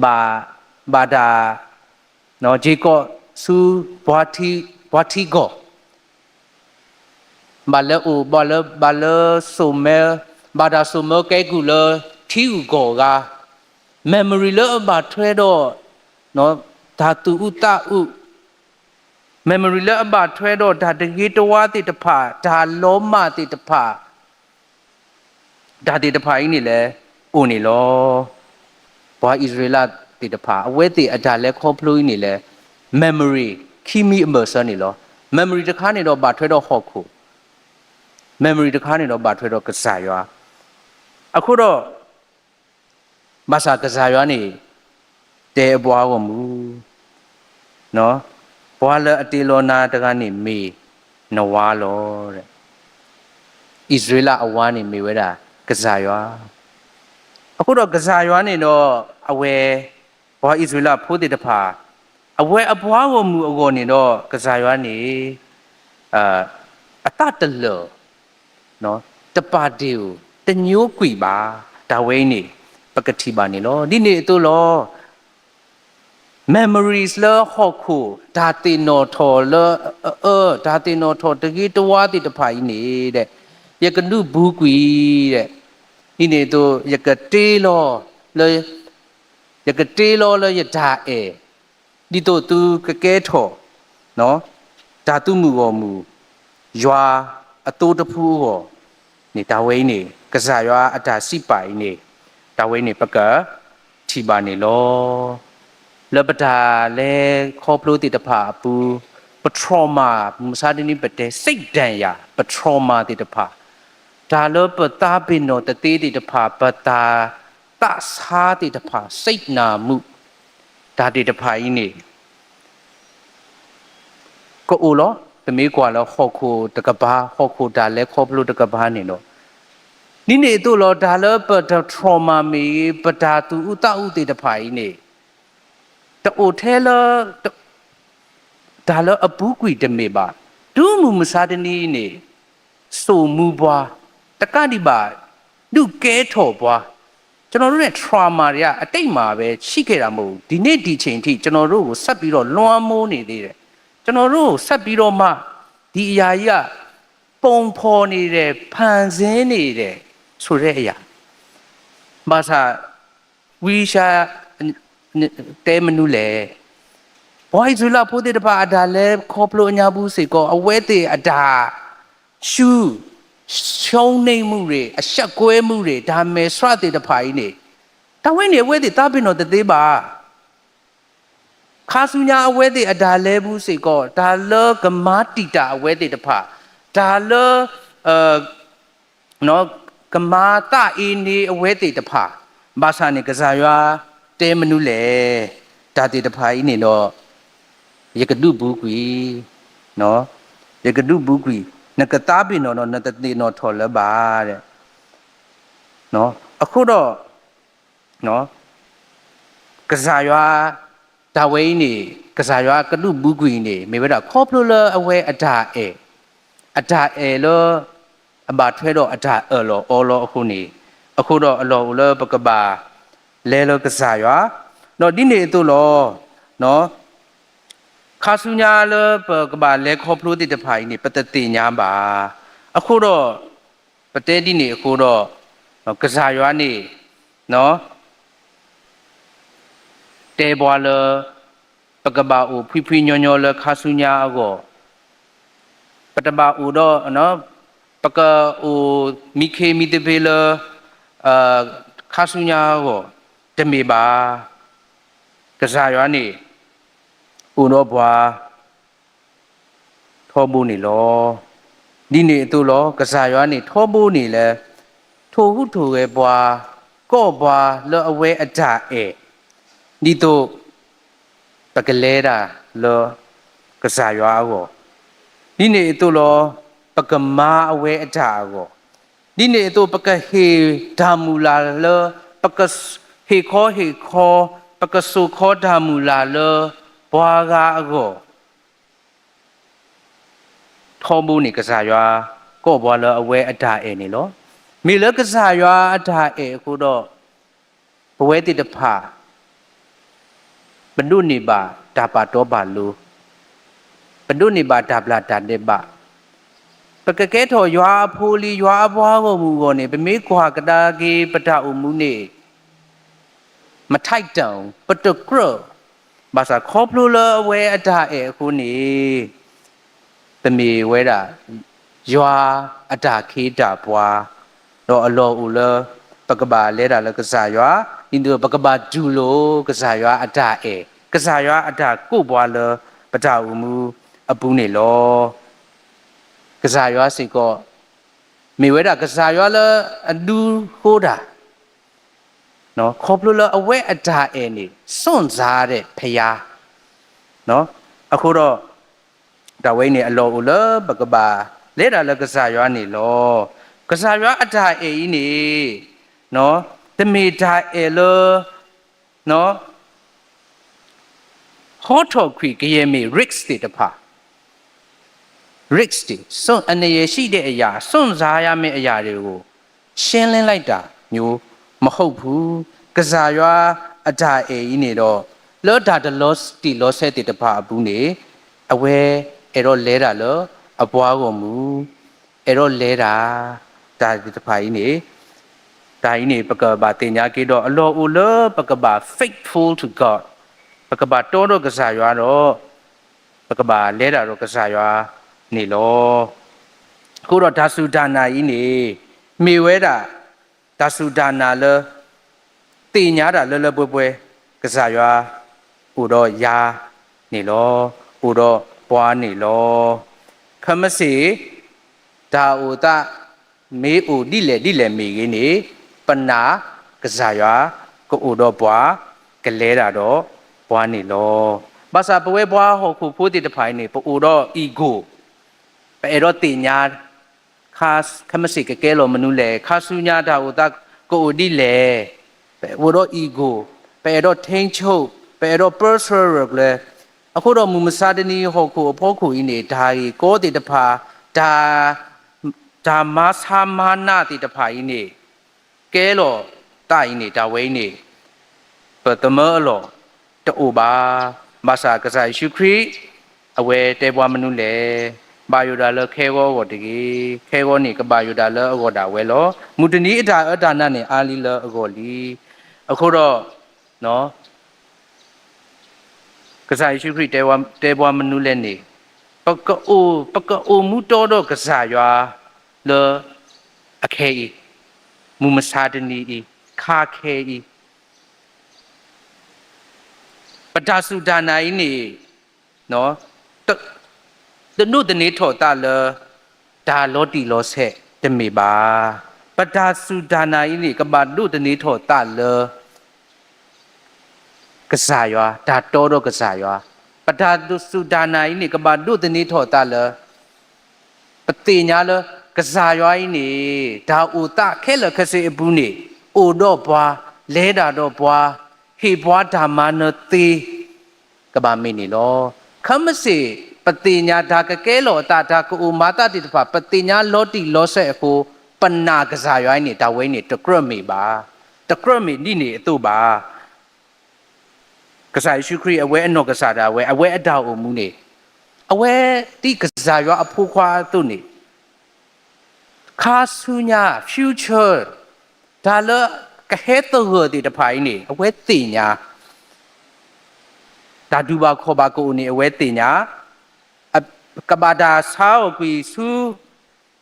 ဘၣ်, ဘၣ်တၢ် က့ၤကီးဆူ ပှၤထံကီၢ်, ဘၣ်လၢအိၣ်, ဘၣ်လၢ, ဘၣ်လၢစိာ်မၢ, ဘၣ်တၢ်စိာ်မၢကဲကုၢ်လၢထံဂုၤကီၢ်ဂၤ, memory လၢအဘၣ်ထွဲဒီး တၢ်သူၣ်အုးသးအုး, memory လၢအဘၣ်ထွဲဒီးတၢ်တဂ့ၤတဝါသ့ၣ်တဖၣ်, တၢ်လီၤမၢ်သ့ၣ်တဖၣ်, တၢ်သ့ၣ်တဖၣ်အံၤန့ၣ်လဲၣ်, အိၣ်န့ၣ်လီၤ. ပှၤအံၣ်စရ့လးသ့ၣ်တဖၣ် အဝဲသ့ၣ်အတၢ်လဲၤခီဖျိအံၤန့ၣ်လဲၣ်, memory ခံမံၤအဘၢၣ်စၢၤန့ၣ်လီၤ. memory တခါန့ၣ်ဒီးဘၣ်ထွဲဒီးဟီၣ်ခိၣ်, memory တခါန့ၣ်ဒီးဘၣ်ထွဲဒီးကစၢ်ယွၤ, အဃိဒီး ဘၣ်ဆၣ်ကစၢ်ယွၤန့ၣ် တဲအပှၤဂီၢ်မုၢ်, ပှၤလၢအတ့လီၤနၤတဂၤန့ၣ်မ့ၢ်နဝါလီၤ. အံၣ်စရ့လးအဝါန့ၣ်မ့ၢ်ဝဲဒၣ်ကစၢ်ယွၤ, အဃိဒီးကစၢ်ယွၤန့ၣ်ဒီး အဝဲ ပှၤအံၣ်စရ့လးဖိသ့ၣ်တဖၣ်, အဝဲအပှၤဂီၢ်မုၢ်အဂီၢ်န့ၣ်ဒီး ကစၢ်ယွၤန့ၣ် အသးတလၢာ် တပာ်ဒ့ၣ်ဧိၤ တညိကွံာ်ဘၣ်. တၢ်ဝဲအံၤန့ၣ် ပကထံၣ်ဘၣ်န့ၣ်လီၤ. ဒ်န့ၣ်အသိးလီၤ. memories လၢဟီၣ်ခိၣ် တၢ်သ့ၣ်နီၣ်ထီၣ်လၢအအၢ, တၢ်သ့ၣ်နီၣ်ထီၣ်တဂ့ၤတဝါသ့ၣ်တဖၣ်အံၤန့ၣ်ဒီး ယကဒုးဘူးကွံာ်ဒီး ဒ်န့ၣ်အသိး ယကတ့လီၤလၢ ယကတ့လီၤလၢယတၢ်အဲၣ် ဒ်သိးသုကကဲထီၣ် တၢ်သုးမုၢ်ဂီၢ်မုၢ် ယွၤအသိတဖုအဂီၢ်န့ၣ် တၢ်ဝဲအံၤန့ၣ် ကစၢ်ယွၤအတၢ်စံးပာ်အံၤန့ၣ် တၢ်ဝဲအံၤန့ၣ် ပကထံၣ်ဘၣ်န့ၣ်လီၤ. လၢပတၢ်လဲၤခီဖျိသ့ၣ်တဖၣ်အပူၤ ပ trauma မုၢ်မဆါတနံၤပတဲ စိတ်ဒဏ်ရာ ပ trauma သ့ၣ်တဖၣ် တၢ်လၢပသးပ့ၤနီၣ်တသ့သ့ၣ်တဖၣ်, ပတၢ်သးဆါသ့ၣ်တဖၣ်, စိတ်နာမှု, တၢ်သ့ၣ်တဖၣ်အံၤန့ၣ် ကအိၣ်လီၤ. ပမ့ၢ်ကွၢ်လၢဟီၣ်ခိၣ်တကပၤ, ဟီၣ်ခိၣ်တၢ်လဲၤခီဖျိတကပၤန့ၣ်ဒီး, ဒ်န့ၣ်အသိးလီၤ. တၢ်လၢပတ trauma မ့ၢ်ဂ့ၤ, ပတၢ်သူၣ်အုးသးအုးသ့ၣ်တဖၣ်အံၤန့ၣ် တအိၣ်ထဲလၢ တၢ်လၢအပူၤကွံာ်တမ့ၢ်ဘၣ်. တုၤမုၢ်မဆါတနံၤအံၤန့ၣ် စိာ်မူပှၤ, တကးဒံးဘၣ် ဒုးကဲထီၣ်ပှၤ. ကျွန်တော်တို့နဲ့ trauma တွေကအတိတ်မှာပဲရှိခဲ့တာမဟုတ်ဘူး, ဒီနေ့ဒီချိန်ထိ ကျွန်တော်တို့ကိုဆက်ပြီးတော့လွှမ်းမိုးနေသေးတယ်, ကျွန်တော်တို့ကိုဆက်ပြီးတော့မှ ဒီအရာကြီးက ပုံဖော်နေတယ်, ဖန်ဆင်းနေတယ်ဆိုတဲ့အရာ. ဘၣ်ဆၣ် ဝံယၡါယၤ တဲမနုၤလဲၣ်. ပှၤအံၣ်စရ့လးဖိသ့ၣ်တဖၣ်အတၢ်လဲၤခီဖျိအညါပူၤစ့ၢ်ကီး, အဝဲသ့ၣ်အတၢ်ဆူၣ်, ရှုံးနိမ့်မှုတွေ, အရှက်ကွဲမှုတွေ, တၢ်မဲာ်ဆှးသ့ၣ်တဖၣ်အံၤန့ၣ်, တၢ်ဝဲန့ၣ်အဝဲသ့ၣ်သးပ့ၤနီၣ်တသ့ဘၣ်. ခါဆူညါအဝဲသ့ၣ်အတၢ်လဲၤပူၤစ့ၢ်ကီး, တၢ်လၢကမၤတံာ်တာ်အဝဲသ့ၣ်တဖၣ်, တၢ်လၢ ကမၤသးအ့န့အဝဲသ့ၣ်တဖၣ်, ဘၣ်ဆၣ်န့ၣ် ကစၢ်ယွၤတဲမနုၤလဲၣ်. တၢ်သ့ၣ်တဖၣ်အံၤန့ၣ်ဒီး ယကဒုးဘူးကွံာ်, ယကဒုးဘူးကွံာ်, နကသးပ့ၤနီၣ်ဒီးနတသ့ၣ်နီၣ်ထီၣ်လၢၤဘၣ်. အဃိဒီး ကစၢ်ယွၤ တၢ်ဝဲအံၤန့ၣ် ကစၢ်ယွၤကဒုးဘူးကွံာ်န့ၣ် မ့ၢ်ဝဲဒၣ်ခီဖျိလၢအဝဲအတၢ်အဲၣ်, အတၢ်အဲၣ်လၢ အဘၣ်ထွဲဒီးအတၢ်အၢၣ်လီၤအီလီၤအဃိန့ၣ်, အဃိဒီးအလီၢ်အိၣ်လၢပကဘၣ် လဲၤလၢကစၢ်ယွၤ, ဒီးဒ်န့ၣ်အသိးလီၤ. ခါဆူညါလၢပကဘၣ်လဲၤခီဖျိသ့ၣ်တဖၣ်အံၤန့ၣ် ပတသ့ၣ်ညါဘၣ်. အဃိဒီး ပတဲဒ်န့ၣ်အဃိဒီး ကစၢ်ယွၤန့ၣ် တဲပှၤလၢ ပကဘၣ်အိၣ်ဖှံဖှံညီညီလၢခါဆူညါအဂီၢ်, ပတဘၣ်အိၣ်ဒီး ပကအိၣ်မံခ့မံသပ့ၤလၢ ခါဆူညါအဂီၢ် တမ့ၢ်ဘၣ်. ကစၢ်ယွၤန့ၣ် အိၣ်ဒီးပှၤ ထီဘိန့ၣ်လီၤ. ဒ်န့ၣ်အသိးလီၤ. ကစၢ်ယွၤန့ၣ် ထီဘိန့ၣ်လၢ ထိၣ်ဟူးထိၣ်ဂဲၤပှၤ, ကိးပှၤလၢအဝဲအတၢ်အဲၣ်, ဒ်သိး ပကလဲၤတၢ်လၢ ကစၢ်ယွၤအဂီၢ်, ဒ်န့ၣ်အသိးလီၤ. ပကမၤအဝဲအတၢ်အဂီၢ်, ဒ်န့ၣ်အသိး ပကဟ့ၣ်တၢ်မုၢ်လၢ်လၢ ပကဟ့ၣ်ခီဟ့ၣ်ခီ, ပကစိာ်ခီတၢ်မုၢ်လၢ်လၢ ပှၤဂၤအဂီၢ် ထီဘိန့ၣ် ကစၢ်ယွၤ ကိးပှၤလၢအဝဲအတၢ်အဲၣ်န့ၣ်လီၤ. မ့ၢ်လၢကစၢ်ယွၤအတၢ်အဲၣ်အဃိဒီး ပဝဲသ့ၣ်တဖၣ် ပဒိးန့ၢ်ဘၣ်တၢ်ပာ်တီပာ်လိၤ, ပဒိးန့ၢ်ဘၣ်တၢ်ဘျၣ်တၢ်ဒဲးဘး, ပကကဲထီၣ်ယွၤအဖိလံ, ယွၤအပှၤဂီၢ်မုၢ်အဂီၢ်န့ၣ် ပမ့ၢ်ကွၢ်ကဒါက့ၤပတၢ်အိၣ်မူန့ၣ် မထိုက်တန်ဘူး, ပတကြၢး, ဘၣ်ဆၣ်ခီဖျိလၢအဝဲအတၢ်အဲၣ်အဃိန့ၣ် ပမ့ၢ်ဝဲဒၣ် ယွၤအတၢ်ခ့တၢ်ပှၤ, ဒီးအလီၢ်အိၣ်လၢ ပကဘၣ်လဲၤတၢ်လၢကစၢ်ယွၤ, ဒ်သိးပကဘၣ်တူၢ်လိာ်ကစၢ်ယွၤအတၢ်အဲၣ်, ကစၢ်ယွၤအတၢ်ကိးပှၤလၢပတၢ်အိၣ်မူအပူၤန့ၣ်လီၤ. ကစၢ်ယွၤစ့ၢ်ကီး မ့ၢ်ဝဲဒၣ်ကစၢ်ယွၤလၢအဒူဃိတၢ်, ခီဖျိလၢအဝဲအတၢ်အဲၣ်န့ၣ် စွန့်စားတဲ့ဘုရား, အဃိဒီး တၢ်ဝဲအံၤန့ၣ် အလီၢ်အိၣ်လၢပကဘၣ်လဲၤတၢ်လၢကစၢ်ယွၤန့ၣ်လီၤ. ကစၢ်ယွၤအတၢ်အဲၣ်အံၤန့ၣ် တမ့ၢ်တၢ်အဲၣ်လၢ ဟီထီၣ်ကွံာ်ကယဲၢ်မ့ၢ် risk သ့ၣ်တဖၣ်, risk တွေ, စွန့်, အန္တရာယ်ရှိတဲ့အရာ, စွန့်စားရမယ့်အရာတွေကို ရှင်းလင်းလိုက်တာမျိုးမဟုတ်ဘူး. ကစၢ်ယွၤအတၢ်အဲၣ်အံၤန့ၣ်ဒီး လၢတၢ်တလီၤတံၢ်လီၤဆဲးသ့ၣ်တဖၣ်အပူၤန့ၣ် အဝဲအဲၣ်ဒိးလဲၤတၢ်လၢအပှၤဂီၢ်မုၢ်, အဲၣ်ဒိးလဲၤတၢ် တၢ်သ့ၣ်တဖၣ်အံၤန့ၣ် တၢ်အံၤန့ၣ် ပကဘၣ်သ့ၣ်ညါက့ၤဒီး အလီၢ်အိၣ်လၢပကဘၣ် faithful to God, ပကဘၣ်တီဒီးကစၢ်ယွၤဒီး ပကဘၣ်လဲၤတၢ်ဒီးကစၢ်ယွၤန့ၣ်လီၤ. အဃိဒီးတၢ်စူၢ်တၢ်နာ်အံၤန့ၣ် မ့ၢ်ဝဲဒၣ် တၢ်စူၢ်တၢ်နာ်လၢ သ့ၣ်ညါတၢ်လၢလၢပှဲၤပှဲၤ ကစၢ်ယွၤအိၣ်ဒီးယၤန့ၣ်လီၤ. အိၣ်ဒီးပှၤန့ၣ်လီၤ. ခဲမုၢ်ဆ့ၣ် တၢ်အိၣ်သး မ့ၢ်အိၣ်ဒ်လဲၣ်ဒ်လဲၣ်မ့ၢ်ဂ့ၤန့ၣ်, ပနာ်ကစၢ်ယွၤကအိၣ်ဒီးပှၤ, ကလဲၤတၢ်ဒီးပှၤန့ၣ်လီၤ. ဘၣ်ဆၣ်ပဝဲပှၤဟီၣ်ခိၣ်ဖိသ့ၣ်တဖၣ်အံၤန့ၣ် ပအိၣ်ဒီး ego, ပအဲၣ်ဒိးသ့ၣ်ညါ ခါ, ခဲမုၢ်ဆ့ၣ်ကကဲလီၤမနုၤလဲၣ်, ခါဆူညါတၢ်အိၣ်သးကအိၣ်ဒ်လဲၣ်, ပအိၣ်ဒီး ego, ပအဲၣ်ဒိးထိန်းချုပ်, ပအဲၣ်ဒိးပၢဆှၢရဲၣ်ကျဲၤ, အဃိဒီးမုၢ်မဆါတနံၤဟီၣ်ခိၣ်အဖီခိၣ်အံၤန့ၣ် တၢ်ဂ့ၢ်ကီသ့ၣ်တဖၣ်, တၢ်, တၢ်မၤဆါမၤနးသ့ၣ်တဖၣ်အံၤန့ၣ် ကဲလီၤသးအံၤန့ၣ် တၢ်ဝဲအံၤန့ၣ် ပသမၢအလီၢ်တအိၣ်ဘၣ်. ဘၣ်ဆၣ်ကစၢ်ယ့ၣ်ၡူးခရံာ် အဝဲတဲပှၤမနုၤလဲၣ်, ဘၣ်ယိၣ်ဒၣ်လၢခဲဂီၤအဂီၢ်တဂ့ၤ, ခဲဂီၤန့ၣ်ကဘၣ်ယိၣ်ဒၣ်လၢအဂီၢ်ဒၣ်ဝဲလီၤ. မုၢ်တနံၤအတၢ်အၢတၢ်နးန့ၣ် အါလံလၢအဂီၢ်လံ. အဃိဒီး ကစၢ်ယ့ၣ်ၡူးခရံာ်တဲပှၤမနုၤလဲၣ်န့ၣ်, ပကအိၣ်, ပကအိၣ်မူတီဒီးကစၢ်ယွၤလၢအခဲအံၤ, မုၢ်မဆါတနံၤအံၤ, ခါခဲအံၤ, ပတၢ်စူၢ်တၢ်နာ်အံၤန့ၣ် တဒိးသန့ၤထီၣ်သးလၢ တၢ်လီၤတံၢ်လီၤဆဲးတမ့ၢ်ဘၣ်. ပတၢ်စူၢ်တၢ်နာ်အံၤန့ၣ် ကဘၣ်ဒိးသန့ၤထီၣ်သးလၢ ကစၢ်ယွၤ, တၢ်တီဒီးကစၢ်ယွၤ, ပတၢ်စူၢ်တၢ်နာ်အံၤန့ၣ် ကဘၣ်ဒိးသန့ၤထီၣ်သးလၢ ပသ့ၣ်ညါလၢ ကစၢ်ယွၤအံၤန့ၣ် တၢ်အိၣ်သးခဲလၢာ်ခဲဆ့အပူၤန့ၣ် အိၣ်ဒီးပှၤ, လဲၤတၢ်ဒီးပှၤ, ဟ့ၣ်ပှၤတၢ်မၤနၢၤသ့ ကဘၣ်မ့ၢ်န့ၣ်လီၤ. ခဲမုၢ်ဆ့ၣ် ပသ့ၣ်ညါတၢ်ကကဲလီၤအသး တၢ်ကအိၣ်မၤသးသ့ၣ်တဖၣ် ပသ့ၣ်ညါလီၤတံၢ်လီၤဆဲးအဃိ ပနာ်ကစၢ်ယွၤအံၤန့ၣ် တၢ်ဝဲအံၤန့ၣ် တကြၢးမ့ၢ်ဘၣ်. တကြၢးမ့ၢ်ဒ်န့ၣ်အသိးဘၣ်. ကစၢ်ယ့ၣ်ၡူးခရံာ် အဝဲအနီၢ်ကစၢ်ဒၣ်ဝဲ အဝဲအတၢ်အိၣ်မူန့ၣ် အဝဲဒ်ကစၢ်ယွၤအဖိခွါအသိးန့ၣ် ခါဆူညါ future တၢ်လၢကဟဲသဂၢၢ်သ့ၣ်တဖၣ်အံၤန့ၣ် အဝဲသ့ၣ်ညါ, တၢ်ဒူၣ်ဘၣ်ခီၣ်ဘၣ်ကအိၣ်န့ၣ် အဝဲသ့ၣ်ညါ, ကဘၣ်တၢ်ဆါအီၣ်ကွံာ်ဆူ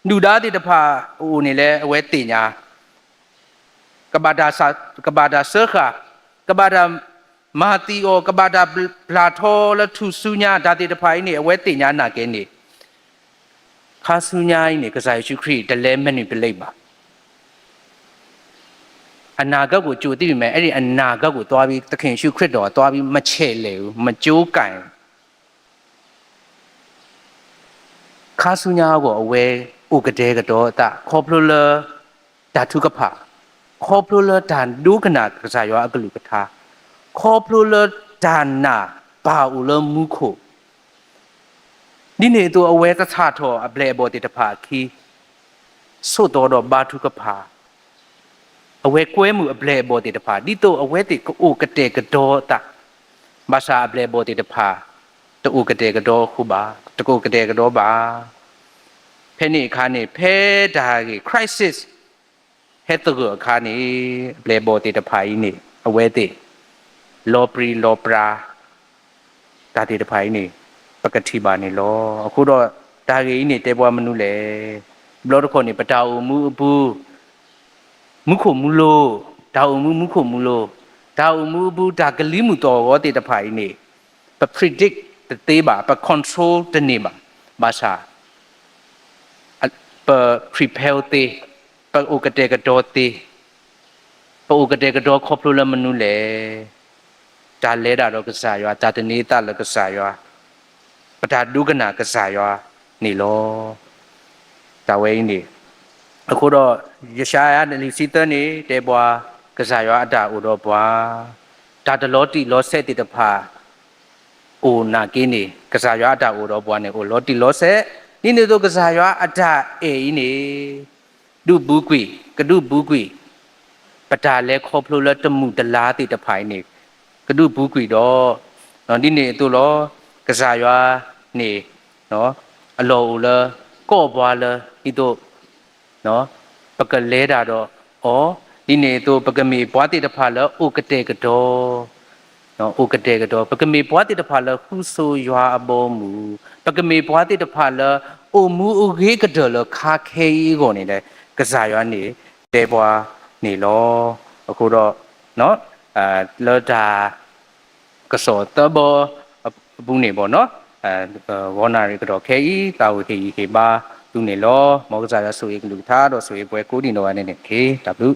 ဒုၣ်ဒါသ့ၣ်တဖၣ်အအိၣ်န့ၣ်လၢအဝဲသ့ၣ်ညါ ကဘၣ်တၢ်စၢဃာ်, ကဘၣ်တၢ်မၤသံအီၤ, ကဘၣ်တၢ်ဘျၣ်ထီလၢထူၣ်စုညါ တၢ်သ့ၣ်တဖၣ်အံၤန့ၣ် အဝဲသ့ၣ်ညါနာ်က့န့ၣ်, ခါဆူညါအံၤန့ၣ် ကစၢ်ယ့ၣ်ၡူးခရံာ် တလဲၤမနုၤပလ့းဘၣ်. အနာဂတ်ကို ကြိုသိပြီမယ်, အဲဒီအနာဂတ်ကို သွားပြီး သခင်ယေရှုခရစ်တော်က သွားပြီး မချဲ့လဲဘူး, မကြိုးကိုင်ဘူး. ခါဆူညါအဂီၢ် အဝဲအိၣ်ကတဲာ်ကတီၤအသး ခီဖျိလၢတၢ်ထုကဖၣ်, ခီဖျိလၢတၢ်ဒိကနၣ်ကစၢ်ယွၤအကလုၢ်ကထါ, ခီဖျိလၢတၢ်နာ်ပၢ်အိၣ်လၢမူခိၣ်, ဒ်န့ၣ်အသိး အဝဲသဆၣ်ထီၣ်အပျဲၢ်အဘီၣ်သ့ၣ်တဖၣ်အခံ ဆိးသီဒီးဘါထုကဖၣ်, အဝဲကွဲမုာ်အပျဲၢ်အဘီၣ်သ့ၣ်တဖၣ် ဒ်သိးအဝဲသ့ၣ်ကအိၣ်ကတဲာ်ကတီၤအသး, ဘၣ်ဆၣ်အပျဲၢ်အဘီၣ်သ့ၣ်တဖၣ် တအိၣ်ကတဲာ်ကတီၤအဃိဘၣ်, တအိၣ်ကတဲာ်ကတီၤဘၣ်. ဖဲန့ၣ်အခါန့ၣ် ဖဲတၢ်ဂ့ၢ် crisis ဟဲသဂၢၢ်အခါန့ၣ် အပျဲၢ်အဘီၣ်သ့ၣ်တဖၣ်အံၤန့ၣ် အဝဲသ့ၣ် လီၤပြံလီၤပြါ တၢ်သ့ၣ်တဖၣ်အံၤန့ၣ် ပကထံၣ်ဘၣ်န့ၣ်လီၤ. အဃိဒီး တၢ်ဂ့ၢ်အံၤန့ၣ် တဲပှၤမနုၤလဲၣ်. တဘျီတခီၣ်န့ၣ် ပတၢ်အိၣ်မူအပူၤ မူခိၣ်မူလိၤ, တၢ်အိၣ်မူမူခိၣ်မူလိၤ, တၢ်အိၣ်မူအပူၤ တၢ်ကလံၤမုၢ်သီၣ်ဂီၤသ့ၣ်တဖၣ်အံၤန့ၣ် ပ predict တသ့ဘၣ်, ပ control တန့ၢ်ဘၣ်. ဘၣ်ဆၣ် ပ prepare သ့, ပအိၣ်ကတဲာ်ကတီၤသ့, ပအိၣ်ကတဲာ်ကတီၤခီဖျိလၢမနုၤလဲၣ်. တၢ်လဲၤတၢ်ဒီးကစၢ်ယွၤ, တၢ်သန့ၤသးလၢကစၢ်ယွၤ, ပတၢ်ဒိကနၣ်ကစၢ်ယွၤန့ၣ်လီၤ. တၢ်ဝဲအံၤန့ၣ် အဃိဒီး ယၡါယၤ လွံၢ်ဆံသၢန့ၣ် တဲပှၤ ကစၢ်ယွၤအတၢ်အိၣ်ဒီးပှၤ, တၢ်တလီၤတံၢ်လီၤဆဲးသ့ၣ်တဖၣ် အိၣ်နာ်က့န့ၣ် ကစၢ်ယွၤအတၢ်အိၣ်ဒီးပှၤန့ၣ် အိၣ်လီၤတံၢ်လီၤဆဲး, ဒ်န့ၣ်အသိးကစၢ်ယွၤအတၢ်အဲၣ်အံၤန့ၣ် ဒုးဘူးကွံာ်, ကဒုးဘူးကွံာ် ပတၢ်လဲၤခီဖျိလၢတမုာ်တလၤသ့ၣ်တဖၣ်အံၤန့ၣ် ကဒုးဘူးကွံာ်ဒီး ဒ်န့ၣ်အသိးလီၤ. ကစၢ်ယွၤန့ၣ် အလီၢ်အိၣ်လၢ ကိးပှၤလၢ ဒ်သိး ပကလဲၤတၢ်ဒီးအီၤ, ဒ်န့ၣ်အသိး ပကမ့ၢ်ပှၤသ့ၣ်တဖၣ်လၢအိၣ်ကတဲာ်ကတီၤ, အိၣ်ကတဲာ်ကတီၤ, ပကမ့ၢ်ပှၤသ့ၣ်တဖၣ်လၢဃုဆိယွၤအဘီအမုၢ်, ပကမ့ၢ်ပှၤသ့ၣ်တဖၣ်လၢ အိၣ်မူအိၣ်ဂ့ၤကတၢၢ်လၢခါခဲအံၤအဂီၢ်န့ၣ်လၢ ကစၢ်ယွၤန့ၣ် တဲပှၤန့ၣ်လီၤ. အဃိဒီး လၢတၢ် ကစီၣ်သၢဘီအပူၤန့ၣ်ဘၣ်နီၤ, ဂီၤနၣ်ရံၣ်ကဒီးခဲအံၤ သးအိၣ်ဟ့ၣ်ဂံၢ်ဟ့ၣ်ဘါ သုန့ၣ်လီၤ. မ်ကစၢ်ယွၤဆိၣ်ဂ့ၤကလုၢ်ကထါ ဒီးဆိၣ်ဂ့ၤပှၤကိးဒံးနီၢ်ဂၤဒဲးန့ၣ်တက့ၢ်. တၢ်ဘျုး